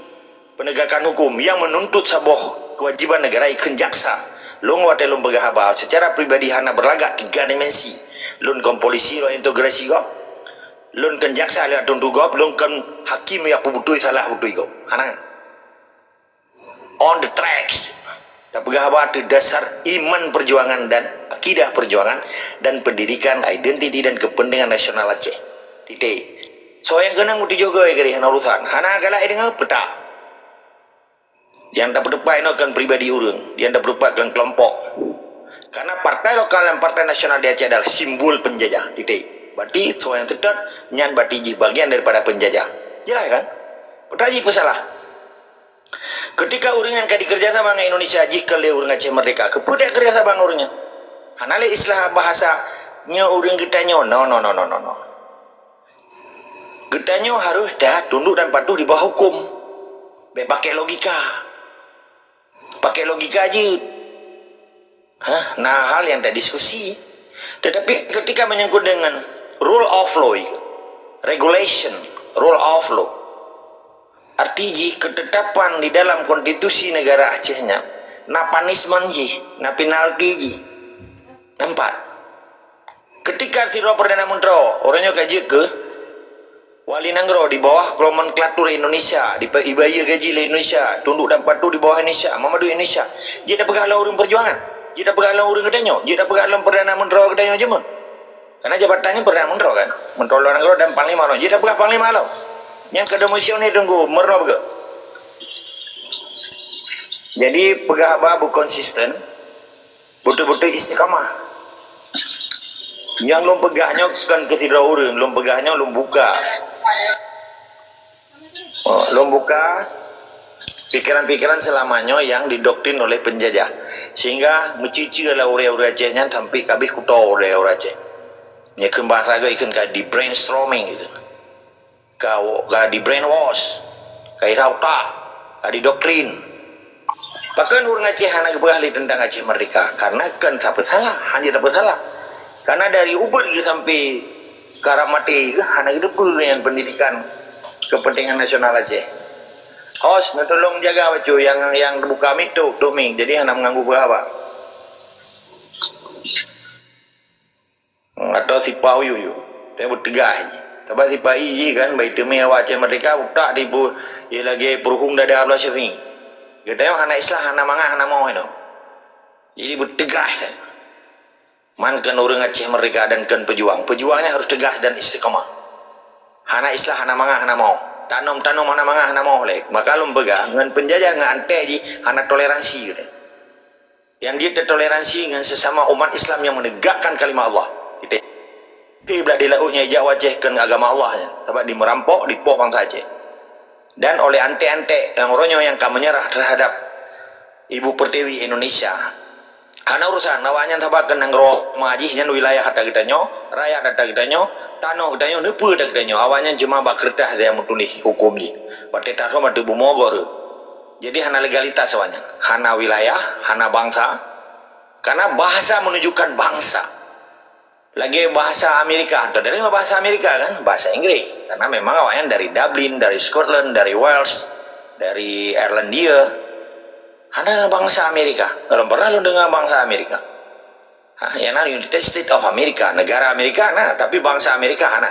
penegakan hukum, nyang menuntut saboh kewajiban negara ikheun jaksa. Lôn watée lôn peugah haba, secara pribadi hana berlagak tiga dimensi. Lôn kon polisi lôn integrasi gob. Lôn kon jaksa lôn tuntut gob, lôn kon hakim nyang peubeutôi salah beutôi gob. Hana. On the tracks. Tapeugah haba ateueh dasar iman perjuangan dan akidah perjuangan dan pendidikan, identiti dan kepentingan nasional Aceh. Titik. Soe nyang keunong meutujoh goe keudeh hana urusan. Hana galak deungoe peutak. Nyang tapeuteupat inoe kon pribadi ureuëng, nyang tapeuteupat kon kelompok. Karena partai lokal dan partai nasional di Aceh adalah simbol penjajah. Titik. Berarti soe nyang seutôt nyan berarti jih bagian daripada penjajah. Jelas kan? Peue tajih peusalah. Ketika ureuëng nyan ka dikeureuja sama ngon Indonesia jih kon lé ureuëng Aceh Merdeka, keupeue takeureuja sama ngon ureuëng nyan? Hana lé istilah bahasa nyoe ureuëng geutanyoe. No, no, no, no, no, no. Geutanyoe harôh that tunduk dan patuh di bawah hukum. Bék pakai logika. Pakai logika jeuet. Hah, na hal nyang tadiskusi. Tetapi ketika menyangkut dengan rule of law, regulation, rule of law, arti jih ketetapan di dalam konstitusi negara Aceh nyan, na punishment jih, na penalti jih. Nampak? Ketika sidroe Perdana Menteri, ureuëng nyoe ka jeuet keu Wali Nanggroe di bawah nomenklatur Indonesia, dipe-, dibayeue gaji lé Indonesia, tunduk dan patuh di bawah Indonesia, meumadu Indonesia. Jeuet tapeugah lom ureuëng perjuangan. Jeuet tapeugah lom ureuëng geutanyoe. Jeuet tapeugah lom Perdana Menteri geutanyoe jameun. Karena jabatan nyan Perdana Menteri kan, Menteri Luar Negeri dan Panglima Lom. Jadi dah peugah Panglima Lom. Nyang keudeumusyuet ni tunggu, meurunoe beugöt. Jadi peugah haba beu konsisten, beutôi-beutôi istiqamah. Nyang lôn peugah nyoe kon keu sidroe ureuëng, lôn peugah nyoe lôn buka. Oh, lôn buka pikiran-pikiran selama nyoe yang didoktrin oleh penjajah. Sehingga meucue-cue lah ureuëng-ureuëng Aceh nyan sampai kabeh kuto ureuëng-ureuëng Aceh. Nyoe kheun bahasa geuh ikheun ka di brainstorming gitu. Ka, ka di brainwash, ka ira utak, ka di doktrin. Pakon ureuëng Aceh hana geupeugah lé teuntang Aceh merdeka? Karena kon sapeue salah, hana sapeue salah. Karena dari ubeut geuh sampai karab maté geuh hana geuteupeue nyan pendidikan kepentingan nasional Aceh. Hos, neutulông jaga bacut nyang, nyang buka mic tu, tu mic, jadi hana meuganggu peugah haba. Atau sipa uyuek-uyuek. Tapi beuteugah jih. Sabab sipa i jih kan, bai teumé awak Aceh Merdeka, utak tipu, ia lagée peuruhueng dada Abdullah Syafi'i. Geutanyoe hana islah, hana mangat, hana moh inoe. Jadi beuteugah saja. Man kon ureuëng Aceh Merdeka dan kon peujuang. Peujuang nyan harus tegas dan istiqamah. Hana islah, hana mangat, hana moh. Tanom-tanom hana mangat, hana moh lé. Maka lôn peugah, ngon penjajah, ngon antek jih, hana toleransi geutanyoe. Nyang jeuet tatoleransi ngon sesama umat Islam nyang menegakkan kalimah Allah. Kita, kita blah di laôt nyang ijak u Aceh kon agama Allah nyan, sabab dimerampok, dipoh bansa Aceh. Dan oleh antek-antek nyang uroe nyoe nyang ka menyerah terhadap Ibu Pertiwi Indonesia. Hana urusan, awaknyan sabab kon nanggroe ma jih nyan wilayah ata geutanyoe, rakyat ata geutanyoe, tanoh geutanyoe, neupeue ata geutanyoe. Awaknyan cuma bak keureutah saja meutuléh huköm jih. Watée tarom ateueh bumoe gor. Jadi hana legalitas awaknyan. Hana wilayah, hana bansa. Karena bahasa menunjukkan bangsa. Lagée bahasa Amerika, anda dengar bahasa Amerika kan? Bahasa Inggris. Karena memang awaknyan dari Dublin, dari Scotland, dari Wales, dari Irlandia. Hana bangsa Amerika. Kalau pernah lôn dengar bangsa Amerika. Ha, yang na United States of America, negara Amerika na, tapi bangsa Amerika hana.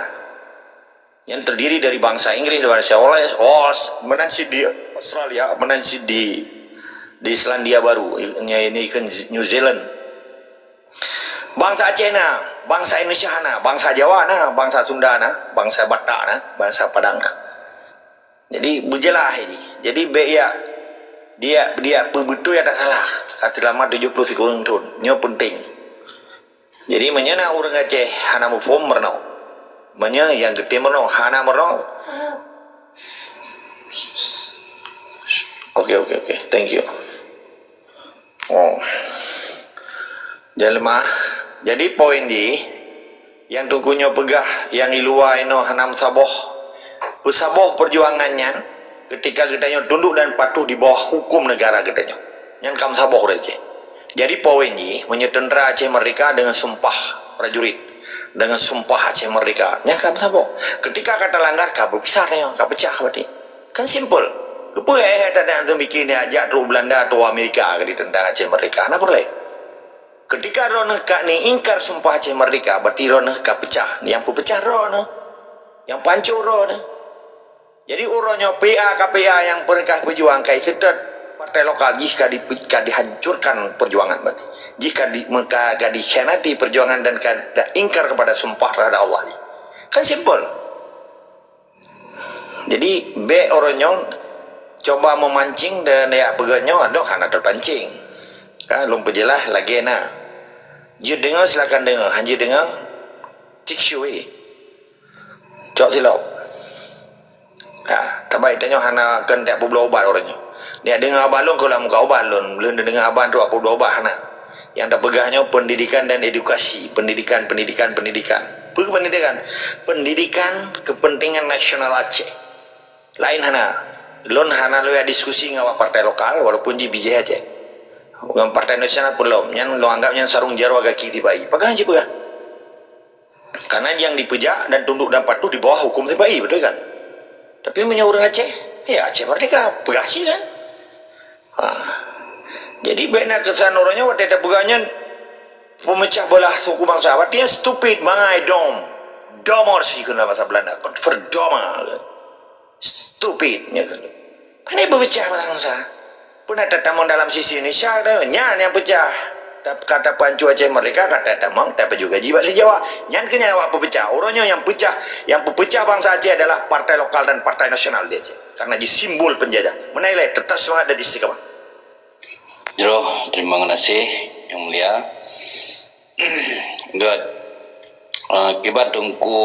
Yang terdiri dari bangsa Inggris, bangsa Wales, Wales, meunan cit di Australia, meunan cit di, di Selandia Baru, ini kan New Zealand. Bangsa Aceh na, bangsa Indonesia na, bangsa Jawa na, bangsa Sunda na, bangsa Batak na, bangsa Padang na. Jadi beujeulaih jih. Jadi bék ya dia dia peubeutôi ada salah. Ka teulama tujuh puluh sikureueng thon. Nyoe penting. Jadi meunyoe na ureuëng Aceh hana muphom meurunoe. Meunyoe nyang geutem meurunoe hana meurunoe. Oke, oke, oke. Thank you. Oh. Jelma. Jadi poin jih nyang Teungku nyoe peugah nyang i luwa inoe hana meusaboh. Peusaboh perjuangan nyan ketika geutanyoe tunduk dan patuh di bawah hukum negara geutanyoe. Nyan ka meusaboh ureuëng Aceh. Jadi poin jih meunyoe tentara Aceh Merdeka dengan sumpah prajurit, dengan sumpah Aceh Merdeka, nyan ka meusaboh. Ketika ka talanggar ka beupisah tanyoe, ka peucah berarti. Kan simple. Keupeue eh tanda antum bikin ni ajak trok Belanda atau Amerika ke ditentang Aceh Merdeka? Hana peureulée. Ketika droeneuh ka ni ingkar sumpah Aceh Merdeka, berarti droeneuh ka peucah. Nyang peupeucah droeneuh. Nyang pancô droeneuh. Jadi uroe nyoe P A K P A nyang peureukat peujuang kai seutôt partai lokal jih ka, di, ka dihancurkan perjuangan berarti. Jih ka, di, ka, ka dikhianati perjuangan dan ka, ka ingkar kepada sumpah terhadap Allah jih. Kan simple. Jadi bék uroe nyoe cuba meumancing dan ya peugah nyoe adoh hana teupancing. Ka lôn peujeulaih lagée na. Jeuet deungoe silakan deungoe, han jeuet deungoe cik syue. Cok silop. Ha, tabai tanyoe hana keuneuk peubloe ubat uroe nyoe. Niyak deungoe haba lôn keu lam muka ubat lôn, lôn deungoe haba trok peubloe ubat hana. Nyang tapeugah nyoe pendidikan dan edukasi, pendidikan, pendidikan, pendidikan. Peue pendidikan? Pendidikan kepentingan nasional Aceh. Lain hana. Lôn hana lôn diskusi ngon awak partai lokal walaupun jih bijéh Aceh. Ngon partai nasional pun lom, nyan lôn anggap nyan sarong jaroe gaki tibai. Peugah jih peugah. Karena nyang dipeujak dan tunduk dan patuh di bawah hukum sipa-i, betul kan? Tapi meunyoe ureuëng Aceh, ya Aceh merdeka, peugah cit kan? Ha. Jadi bék na keusan uroe nyoe watée tapeugah nyan peumeucah beulah suku bansa. Artinya stupid, mangai, dom. Dommer sih keu bahasa Belanda, verdomme. Stupid nyoe keuh. Pane beupeucah bansa. Peue na tatamong dalam sisi Indonesia nyan nyang peucah. Ka tapeuhanco Aceh Merdeka, ka tatamong, tapajoh gaji bak si Jawa. Nyan keuh nyang awak peupeucah. Uroe nyoe nyang peucah, nyang peupeucah bansa Aceh adalah partai lokal dan partai nasional di Aceh. Karena jih simbol penjajah. Meunan ilée, tetap semangat dan istiqamah. Jroh, terima kasih, Yang Mulia. Good. Uh, kiban Teungku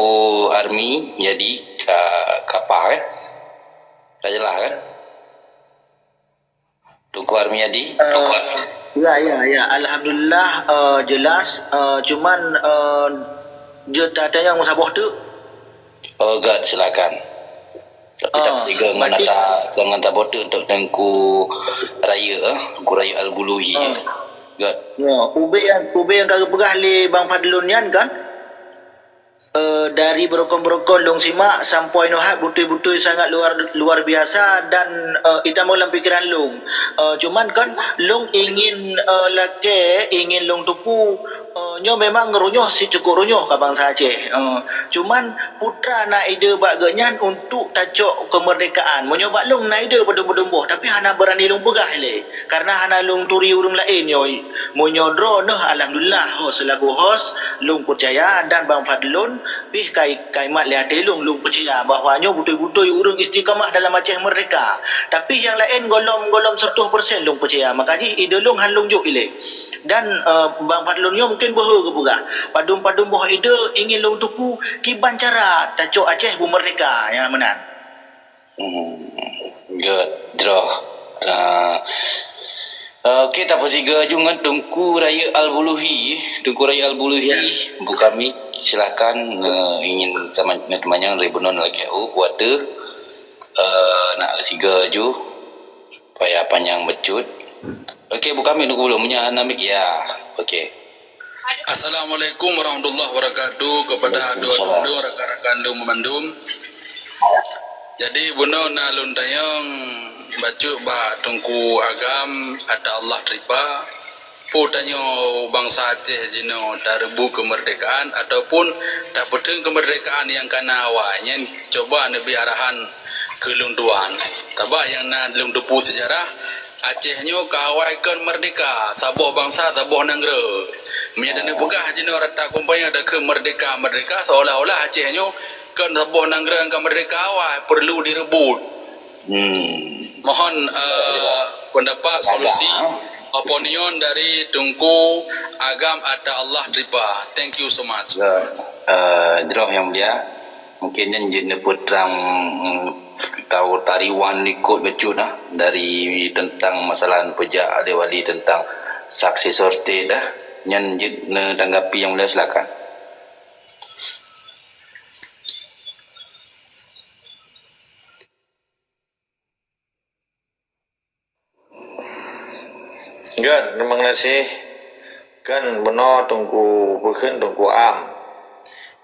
Army jadi ka, ka paih, eh? Ka jelas, kan? Teungku Army Adi? Eh, ya, ya, ya. Alhamdulillah, eh, jelas. Eh, cuman, eh, jeuet tatanyong saboh teuk. Oh, good, silakan. Tapi Ah, tapeusigoe ngon berarti ata-, ngon saboh teuk untuk Teungku Rayeuk, eh? Teungku Rayeuk Al-Buluhi. Ah. Good. Ya, ubé nyang, ubé nyang ka geupeugah lé Bang Fadlun nyan kan? Eh, dari beurukon-beurukon lôn simak sampoe nyoe hat beutôi-beutôi sangat luar, luar biasa dan, eh, itamong lam pikeran lôn. Eh, cuman kan lôn ingin, eh, lakée, ingin lôn teupeue, eh, nyoe memang runyoh, si cukup runyoh ka bansa Aceh. Eh, cuman peue teuma na ide bak geuhnyan untuk tacok keumeurdekaan. Meunyoe bak lôn na ide padum-padum boh, tapi hana beurani lôn peugah ilée. Karena hana lôn turi ureuëng laén nyoe. Meunyoe droeneuh, alhamdulillah, host selaku host, lôn peucaya dan Bang Fadlun pih ka, ka imat lé até lôn, lôn peucaya bahwa nyoe beutôi-beutôi ureuëng istiqamah dalam Aceh Merdeka. Tapi nyang laén gohlom-gohlom seratus persen lôn peucaya. Maka jih ide lôn han lôn jok ilée. Dan, eh, Bang Fadlun nyoe mungkin beuhe geupeugah, padum-padum boh ide ingin lôn teupeue kiban cara tacok Aceh beumeurdeka, nyang meunan. Hmm, good, jroh. Ah, ah, okey, tapeusigoe laju ngon Teungku Rayeuk Al-Buluhi. Teungku Rayeuk Al-Buluhi, ya, buka mic, silakan, eh, ingin teuma-, teumanyong dari bunoe lagée, oh, kuat tu. Eh, nak sigoe laju. Payah panyang bacut. Okey, buka mic dulu, meunyo hana mic, ya. Okey. Assalamualaikum warahmatullahi wabarakatuh kepada dua-dua rakan-rakan lôn meumandum. Jadi, bunoe na lôn tanyong bacut bak Teungku Agam Atta Allah Tripa, peue tanyoe bansa Aceh jinoe tareubot keumeurdekaan ataupun tapeuteun keumeurdekaan nyang ka na awai, nyan cuba neubri arahan keu lôn tuan. Sabab nyang na lôn teupeue seujarah, Aceh nyoe ka awai kon meurdeka, saboh bansa, saboh nanggroe. Meunyo tapeugah jinoe rata kompanya takheun meurdeka, meurdeka, seolah-olah Aceh nyoe kon saboh nanggroe nyang ka meurdeka awai, perlu direubot. Hmm. Mohon, eh, pendapat, solusi, opinion dari Teungku Agam Atta Allah Tripa. Thank you so much. Ya, eh, jroh Yang Mulia. Mungkin nyan jeuet neupeutrang, mm, tau tariwan likot bacut, ah, dari tentang masalah neupeujak adoe wali tentang successor state, ah. Nyan jeuet neutanggapi Yang Mulia, silakan. Kan, terima kasih. Kan bunoe Teungku, peue kheun, Teungku Am.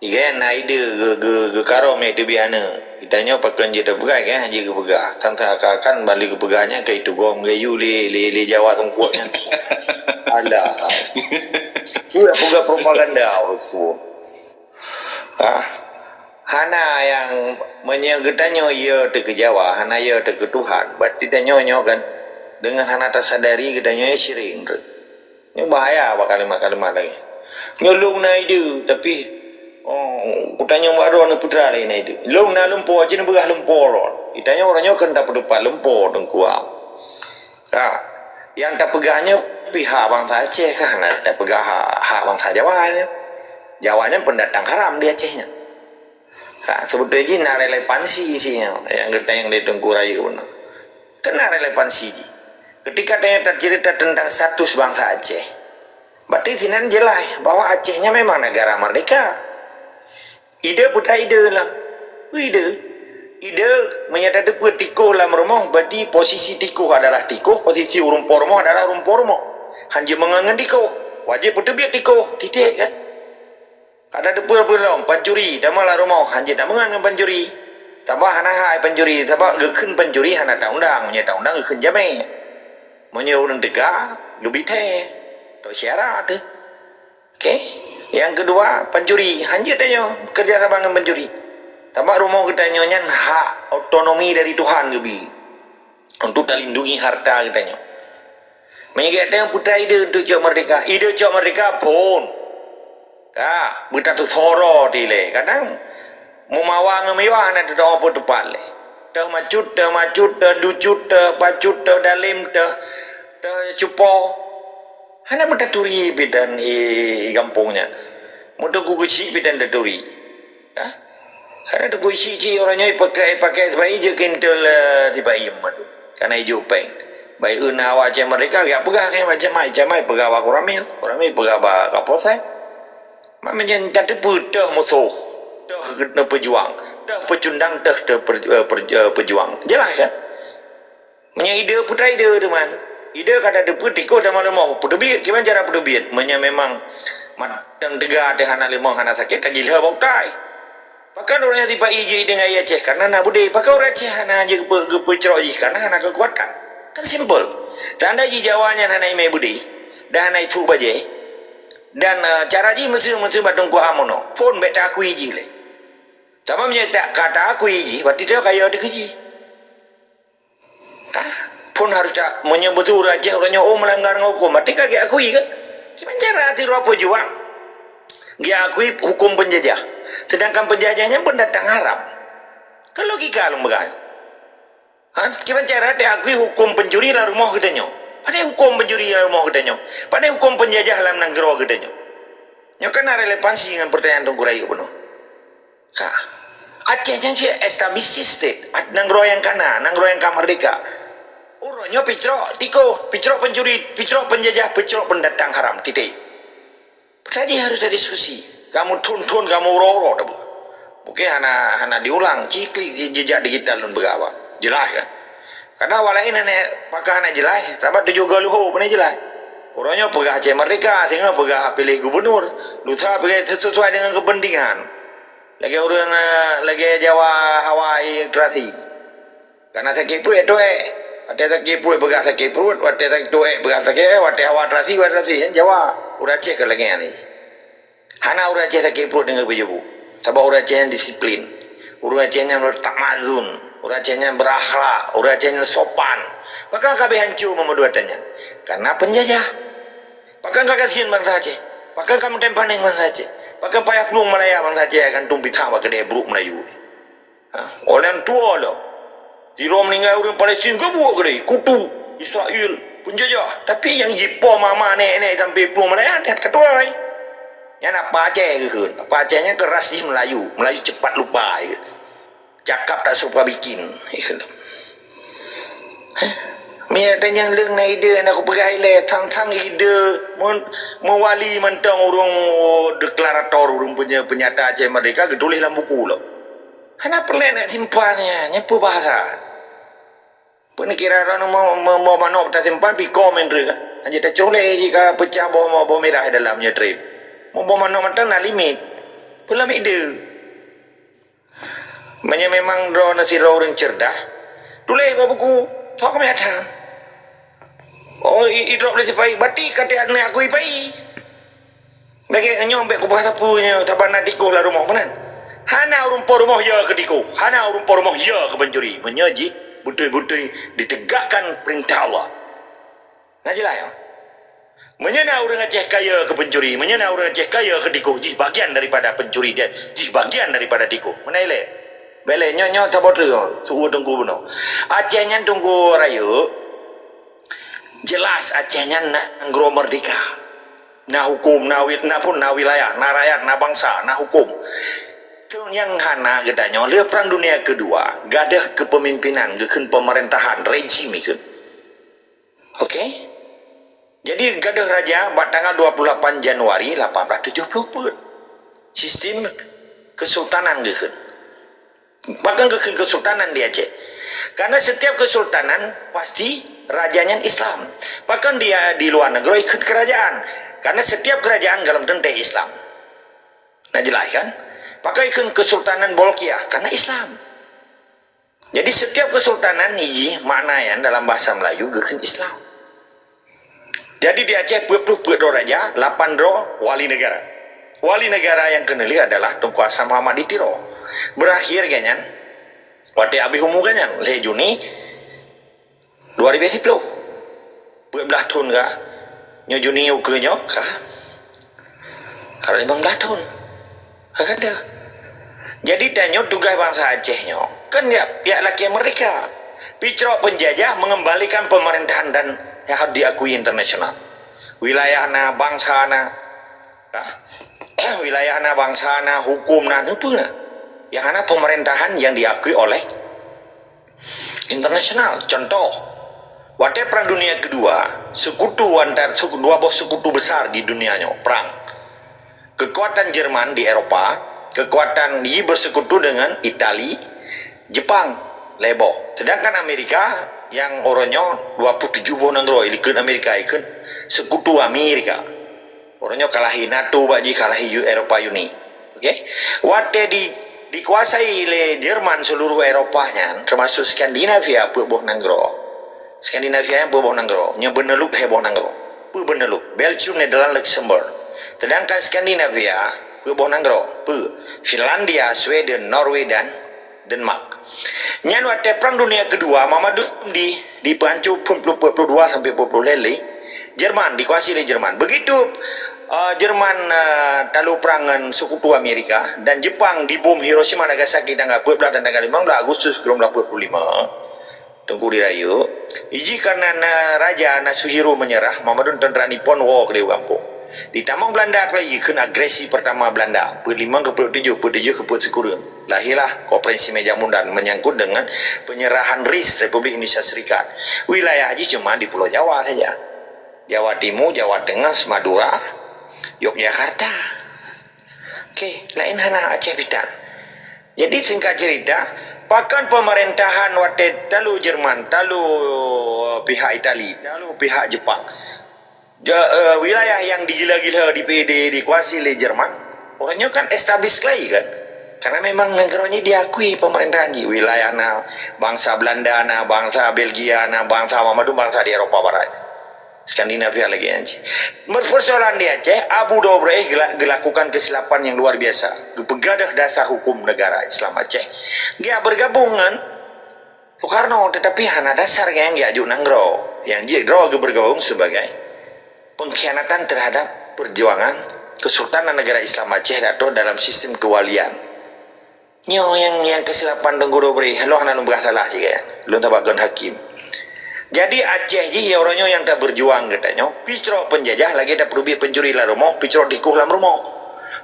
Igan na ide geu-, geu-, geukarôm, ié teubiet aneuk. Geutanyoe pakon jeuet tapeugah, kan jeuet geupeugah. Kan seakan-akan bali geupeugah nyan ka itugom geuyue lé, lé, lé Jawa sungkot nyan. Alah. Peue peugah propaganda ureuëng tuha. Ah, hana nyang, meunyoe geutanyoe yo teuh keu Jawa, hana yo teuh keu Tuhan, berarti tanyoe nyoe kan deungon hana tasadari geutanyoe syirik. Nyoe bahaya bak kalimat-kalimat lagée. Nyoe lôn na ide, tapi, oh, geutanyoe baroe aneuk putra laén na ide. Lôn na lumpo, cit neupeugah lumpo lôn. Geutanyoe uroe nyoe keu tapeuteupat lumpo teungku am. Ka, nyang tapeugah nyoe pihak bansa Aceh ka, hana tapeugah hak, hak bansa Jawa nyoe. Jawa nyan pendatang haram di Aceh nyan. Ka, seubeutoe jih na relevansi si nyoe, nyang geutanyong lé Teungku Rayeuk nyoe. Keunan relevansi jih. Ketika tanyoe taceurita teuntang status bansa Aceh, berarti sinan jeulaih bahwa Aceh nyan memang negara merdeka. Ide peue ide lah. Peue ide? Ide, meunyo tateupeue tikoh lam rumoh, berarti posisi tikoh adalah tikoh, posisi ureuëng po rumoh adalah ureuëng po rumoh. Hanjeuet meungon ngon tikoh. Wajéb peuteubiet tikoh, titik kan? Ka tateupeue peue lom, pancuri, tamong lam rumoh, hanjeuet tameungon ngon pancuri. Sabab hana hai pancuri, sabab geukheun pancuri hana taundang, meunyo taundang geukheun jamé. Meunyo ureuëng teuka, geubri thée. Tok syarat teuh. Oke. Nyang keudua, pancuri. Hanjeuet tanyoe bekerja sama ngon pancuri. Sabab rumoh geutanyoe nyan hak otonomi dari Tuhan geubri untuk talindungi harta geutanyoe. Meunyoe gata putra ide untuk cok merdeka, ide cok merdeka phon. Ka, beutateusoe dilée. Kadang meumawa ngon meuwah hana teudoh peuteupat lé. Teuh macut, teuh macut, teuh ducut, teuh pacut, teuh dalem, teuh, teuh cupo. Hana meutaturi pitan i gampông nyan. Meuteungku keuchik pitan taturi. Ka? Karena teungku keuchik-chik uroe nyoe ipakai, ipakai sipai jeuet keu intel, eh, sipai mandum. Karena ijok péng. Baik eu na awak Aceh Merdeka, geujak peugah keu macam mai, macam mai peugah bak Koramil, Koramil peugah bak Kapolsek. Mak meunyan tateupeue teuh musoh, teuh peujuang, teuh peucundang, teuh, teuh per, eh, per, eh, peujuang. Jelas kan? Meunyoe ide putra ide teuma. Ide ka tateupeue tikoh dan maleumoh peuteubiet, kiban cara peuteubiet? Meunyoe memang mantong teuga teuh hana leumoh hana sakét, tagilha bak utai. Pakon ureuëng nyang sipa-i jih deungon Aceh? Karena na beudé. Pakon ureuëng Aceh hana jeuet geupeu-, geupeucrok jih? Karena hana keukuatan. Kan simpel. Tanda jih Jawa nyan hana imé beudé dan hana itôk bajée. Dan, eh, cara jih meuseu-meuseu bak Teungku Amono. Phon bék ta-akui jih lé. Sama meunyoe tak ka ta-akui jih, berarti dia kaya dikeue jih. Ka? Phon harus tak, meunyoe beutôi ureuëng Aceh ureuëng nyoe, oh, melanggar ngon huköm, berarti ka geukui kan? Kiban cara sidroe peujuang geukui huköm penjajah, sedangkan penjajah nyan pendatang haram. Kan logika lôn peugah. Ha? Kiban cara takui huköm pencuri lam rumoh geutanyoe? Padahai huköm pencuri lam rumoh geutanyoe? Padahai huköm penjajah lam nanggroe geutanyoe? Nyoe kan na relevansi ngon pertanyaan Teungku Rayeuk bunoe. Ka. Aceh nyan cit established state, nanggroe nyang ka na, nanggroe nyang ka merdeka. Uroe nyoe picrok tikoh, picrok pencuri, picrok penjajah, picrok pendatang haram, titik. Tadi harus ada diskusi. Kamu thon-thon, kamu uroe-uroe tabu. Mungkin hana, hana diulang, cit klik jejak digital lôn peugah awak. Jelas kan? Karena awak laén hana, pakon hana jelas, sabab tujoh galuho pun jelas. Uroe nyoe peugah Aceh Merdeka, singoh peugah piléh gubernur, lusa peugah sesuai dengan kepentingan. Lagée ureuëng, eh, lagée Jawa Hawa ilustrasi. Kana sakét pruet tuek. Watée sakét pruet peugah sakét pruet, watée sakét tuek peugah sakét, watée hawa terasi, hawa terasi. Nyan Jawa. Ureuëng Aceh ka lagée nyan. Hana ureuëng Aceh sakét pruet deungon beujeubuk. Sabab ureuëng Aceh nyan disiplin. Ureuëng Aceh nyan bertamazun. Ureuëng Aceh nyan berakhlak. Ureuëng Aceh nyan sopan. Pakon ka habéh hanco meumeudoh watée nyan? Karena penjajah. Pakon ka gasien bansa Aceh? Pakon ka meutem panéng bansa Aceh? Pakon payah plueng Malaya bansa Aceh akan tum pisang bak keudée brok Melayu? Ha, oleh tuo lo. Sidroe meuninggai ureuëng Palestin geubuek keudeh, kutu Israel, penjajah. Tapi nyang jipoh mama nek-nek sampai plueng Malaya, nyan katuai. Nyan apa Aceh keuheun? Apa Aceh nyan keras jih Melayu. Melayu cepat lupa. Cakap tak serupa bikin. Minyak tanyang leueng na ide, na kupeugah ilée, sang-sang ide meuwali mantong ureuëng deklarator, ureuëng penya-, penyata Aceh Merdeka geutuléh lam buku lo. Hana peureulée nak simpan nyan, nyan peue bahasa. Peue neukira droeneuh mo-, mo-, mo manok tasimpan pih ko menteri ka. Hana tacoh lé jika pecah boh, boh mirah dalam nyoe treb. Mo boh manok mantong na limit. Peue lam ide. Meunyoe memang droeneuh sidroe ureuëng ceureudah, tuléh bak buku, soe keumiatan. Oh, i-, idrop lé sipai, berarti ka tiat neuk akui pai. Lagée nyoe bék kupeugah sapeue nyoe, saban na tikoh lam rumoh meunan. Hana ureuëng po rumoh ya keu tikoh, hana ureuëng po rumoh ya keu pencuri. Meunyoe jih beutôi-beutôi ditegakkan peurintah Allah. Na jeulaih, ya? Meunyoe na ureuëng Aceh kaya keu pencuri, meunyoe na ureuëng Aceh kaya keu tikoh, jih bagian daripada pencuri dan jih bagian daripada tikoh. Meunan ilée. Bék lé nyoe, nyoe saboh treuk, seuôt teungku bunoe. Aceh nyan teungku rayeuk, jelas Aceh nyan na nanggroe merdeka. Na huköm, na wi-, na pun, na wilayah, na rakyat, na bansa, na huköm. Nyang hana geutanyoe, lheueh Perang Dunia Keudua, gadôh keupemimpinan, geukheun pemerintahan, rejim ikheun. Oke? Jadi, gadôh raja bak tanggal dua puluh lapan Januari lapan belas tujuh puluh peuet. Sistem kesultanan geukheun. Bahkan geukheun kesultanan di Aceh. Karena setiap kesultanan pasti raja nyan Islam. Bahkan di, di luar negeri ikheun kerajaan. Karena setiap kerajaan golom teuntée Islam. Na jeulaih kan? Pakon ikheun kesultanan Bolkiah, karena Islam. Jadi setiap kesultanan niji makna nyan dalam bahasa Melayu geukheun Islam. Jadi di Aceh peuet ploh peuet droe raja, lapan droe wali negara. Wali negara nyang keuneuh lheueh adalah Teungku Hasan Muhammad di Tiro. Berakhir gobnyan watée habéh umu gobnyan lhée Juni dua ribu siploh. Peuet blah thon ka. Nyoe Juni ukeue nyoe ka. Ka limong blah thon. Ka kada. Jadi tanyoe tugaih bansa Aceh nyoe kan ya, ya lakée merdeka. Picrok penjajah mengembalikan pemerintahan dan yang harus diakui internasional. Wilayah na, bangsa na, ha? Wilayah na, bangsa na, hukum na, neupeu na. Yang hana pemerintahan yang diakui oleh internasional. Contoh, watée Perang Dunia Kedua, sekutu antar suku, dua boh sekutu besar di dunia nyoe perang. Kekuatan Jerman di Eropa, kekuatan yi bersekutu dengan Itali, Jepang, lhée boh. Sedangkan Amerika yang uroe nyoe dua puluh tujuh boh nanggroe, likot Amerika ikot sekutu Amerika. Uroe nyoe kalahi NATO bak jih, kalahi Eropa Uni. Oke? Watée di, dikuasai lé Jerman seluruh Eropa nyan, termasuk Skandinavia peuet boh nanggroe. Skandinavia nyan peuet boh nanggroe, nyoe Benelux lhée boh nanggroe. Peuet Benelux, Belgium, Netherlands, Luxembourg. Sedangkan Skandinavia peuet boh nanggroe, peuet Finlandia, Sweden, Norway dan Denmark. Nyan watée Perang Dunia Kedua, Muhammad di, dipeuhanco peuet puluh dua sampai peuet puluh lhée lé Jerman, dikuasai lé Jerman. Begitu, eh, Jerman, eh, talu perang ngon sekutu Amerika dan Jepang dibom Hiroshima, Nagasaki tanggal peuet blah dan tanggal limong blah Agustus dua belas peuet puluh lima, Teungku di rayeuk, ijih karena na Raja Nasuhiro menyerah, Muhammadun tentara Nippon woe keudeh u gampông. Ditamong Belanda keulai jikheun agresi pertama Belanda, peuet limong keu peuet tujoh, peuet tujoh keu peuet sikureueng. Lahirlah Konferensi Meja Mundan menyangkut dengan penyerahan ris Republik Indonesia Serikat. Wilayah jih cuma di Pulau Jawa saja. Jawa Timur, Jawa Tengah, Madura, Yogyakarta. Oke, laén hana Aceh pitan. Jadi singkat cerita, pakon pemerintahan watée talu Jerman, talu, eh, pihak Itali, talu pihak Jepang. Ja-, eh, wilayah yang digila-gila di P D dikuasai lé Jerman, uroe nyoe kan establish lagi kan. Karena memang nanggroe nyoe diakui pemerintahan jih, wilayah na, bangsa Belanda na, bangsa Belgia na, bangsa Muhammadun, bangsa di Eropa Barat. Skandinavia lagée nyan cit. Persoalan di Aceh, Abu Dobre gela-, gelakukan kesilapan yang luar biasa. Geupeugah dasar hukum negara Islam Aceh. Geujak bergabung ngon Soekarno, tetapi hana dasar nyang geujak juk nanggroe. Nyang jih droe geubergabung sebagai pengkhianatan terhadap perjuangan Kesultanan Negara Islam Aceh atau dalam sistem kewalian. Nyoe nyang, nyang kesilapan Teungku Dobre, lôn hana lôn peugah salah cit kan. Lôn tabakon hakim. Jadi Aceh jih ya uroe nyoe nyang taberjuang geutanyoe, picrok penjajah lagée tapeureubiet pencuri lam rumoh, picrok tikoh lam rumoh.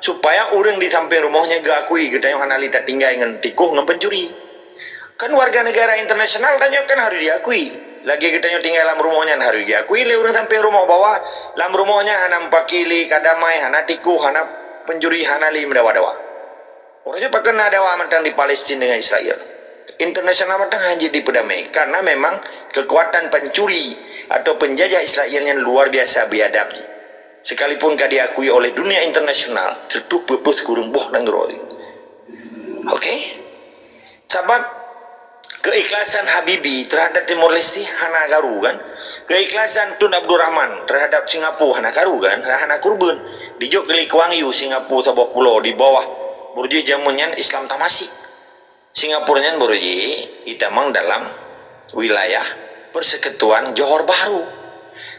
Supaya ureuëng di sampéng rumoh nyan geuakui geutanyoe hana lé tatinggai ngon tikoh ngon pencuri. Kan warga negara internasional tanyoe kan harus diakui. Lagée geutanyoe tinggai lam rumoh nyan harus diakui lé ureuëng sampéng rumoh bahwa lam rumoh nyan hana mupaki lé ka damai, hana tikoh, hana pencuri, hana lé meudawa-dawa. Uroe nyoe pakon na dawa mantong di Palestina dengan Israel. Internasional mantong hana jeuet dipeudamai karena memang kekuatan pencuri atau penjajah Israel nyan luar biasa biadab jih. Sekalipun ka diakui oleh dunia internasional, teutap peuet boh sikureueng boh nanggroe. Oke? Sabab keikhlasan Habibie terhadap Timor Leste hana karu kan? Keikhlasan Tun Abdul Rahman terhadap Singapura hana karu kan? Hana kurban. Dijok keu Lee Kuan Yew Singapura saboh pulo di bawah Brunei, jameun nyan Islam tamasik. Singapura nyan Brunei itamong dalam wilayah Persekutuan Johor Bahru.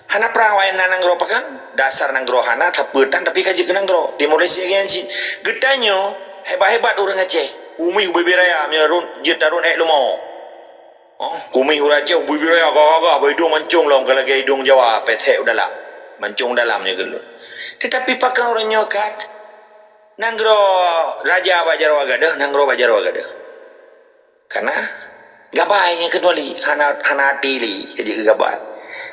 Hana prang awaknyan na nanggroe pakon? Dasar nanggroe hana, sapeue tan tapi ka jeuet keu nanggroe. Timor Leste lagée nyan cit. Geutanyoe hebat-hebat ureuëng Aceh. Kumieng ubé-bé raya meunyoe rhot jeuet tarhot ék leumo. Oh, kumieng ureuëng Aceh ubé-bé raya gagah-gagah, bak idong mancong lom ka lagée idong Jawa, pésék u dalam. Mancong dalam nyoe geulon. Tetapi pakon uroe nyoe kan? Nanggroe raja bak jaroe gadôh, nanggroe bak jaroe gadôh. Kana gabai nyang keunoe lé, hana, hana até lé, ka jeuet keu gabai.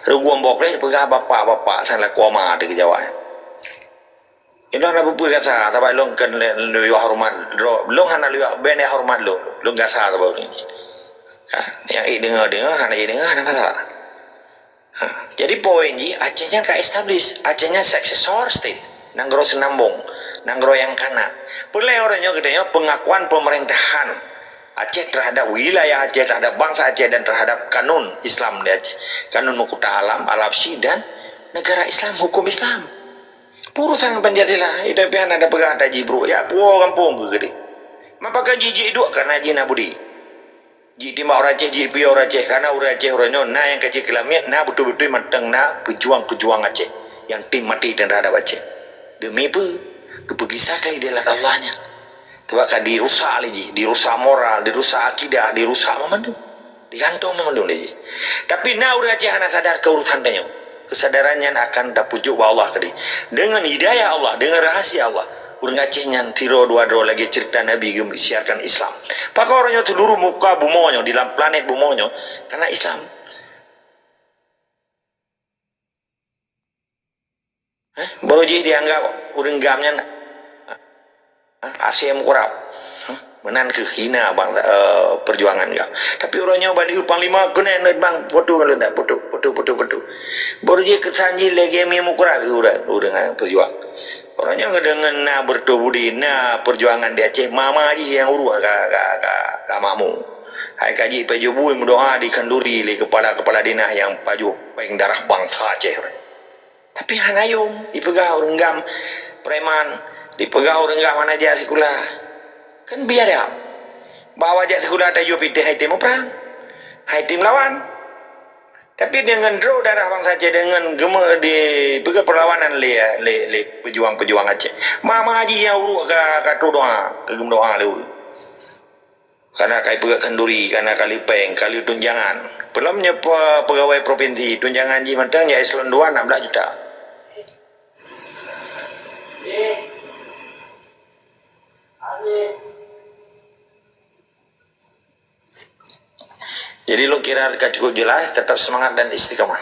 Rugoe mbok lé peugah bapak-bapak sang lakoe ma teuh keu Jawa. Ilôn hana peue-peue gasa, sabab lôn kon lé-, lôn horeumat droe, lôn hana lôn ben horeumat lôn, lôn gasa sabab lôn nyan. Ha, nyang ék deungoe, deungoe, hana ék deungoe, hana masalah. Ha, jadi poin jih, Aceh nyan ka establish, Aceh nyan successor state, nanggroe seunambong, nanggroe nyang kana. Peureulée uroe nyoe geutanyoe pengakuan pemerintahan Aceh terhadap wilayah Aceh, terhadap bangsa Aceh dan terhadap kanun Islam di Aceh. Kanun Meukuta Alam, Al-Habsyi dan negara Islam, hukum Islam. Urusan Pancasila, itu pian ada peugah taji brok, ya puwoe gampông keu geude. Mapa ka jijik duek karena jih na budi. Jitimbak ureuëng Aceh, jipiôh ureuëng Aceh, karena ureuëng Aceh uroe nyoe na nyang ka jikeulamiet, na beutôi-beutôi mantong na peujuang-peujuang Aceh nyang tem maté dan terhadap Aceh. Demi peue? Geupeugisah kali dalam Allah nyan. Sebab ka dirusak lé jih, dirusak moral, dirusak akidah, dirusak mandum. Digantung mandum lé jih. Tapi na ureuëng Aceh hana sadar keu urusan tanyoe. Keusadaran nyan akan tapujuk bak Allah keudeh. Deungon hidayah Allah, deungon rahsia Allah, ureuëng Aceh nyan sidroe dua droe lagée ceurita Nabi geumeusiarkan Islam. Pakon uroe nyoe seuluruh muka bumoe nyoe, di lam planet bumoe nyoe, kana Islam? Hah? Baru jih dianggap ureuëng GAM nyan, hah? Asée mukurab. Hah? Meunan keuh hina bang, eh, perjuangan GAM. Tapi uroe nyoe bak dihue panglima keuneuk bang foto ngon lôn tak? Foto, foto, foto, foto. Baru jih keusan jih lagée mi mukurab ureuëng, ureuëng, eh, perjuang. Uroe nyoe deungon na bertuah budi, na perjuangan di Aceh, mama jih nyang ureuëng ka, ka, ka, ka makmu. Hai ka jih pajoh bui meudoa dikhanduri lé kepala-kepala dinas nyang pajoh péng darah bansa Aceh. Tapi hana yum, dipeugah ureuëng GAM preman, dipeugah ureuëng GAM hana jak sikula. Kan biadab. Bahwa jak sikula tajak pitéh hai tem muprang, hai tem lawan. Tapi deungon droe darah bansa Aceh, deungon geume dipeugah perlawanan lé, lé, lé peujuang-peujuang Aceh. Mama jih nyang ureuëng ka, ka tudoa, ka geumeudoa lé ureuëng. Kana ka ipeugah khanduri, kana ka lheueh péng, ka lheueh tunjangan. Peulom nyoe pe-, peugawai provinsi, tunjangan jih mantong jak eselon dua enam belas juta. Jadi lôn kira ka cukup jelas, tetap semangat dan istiqamah.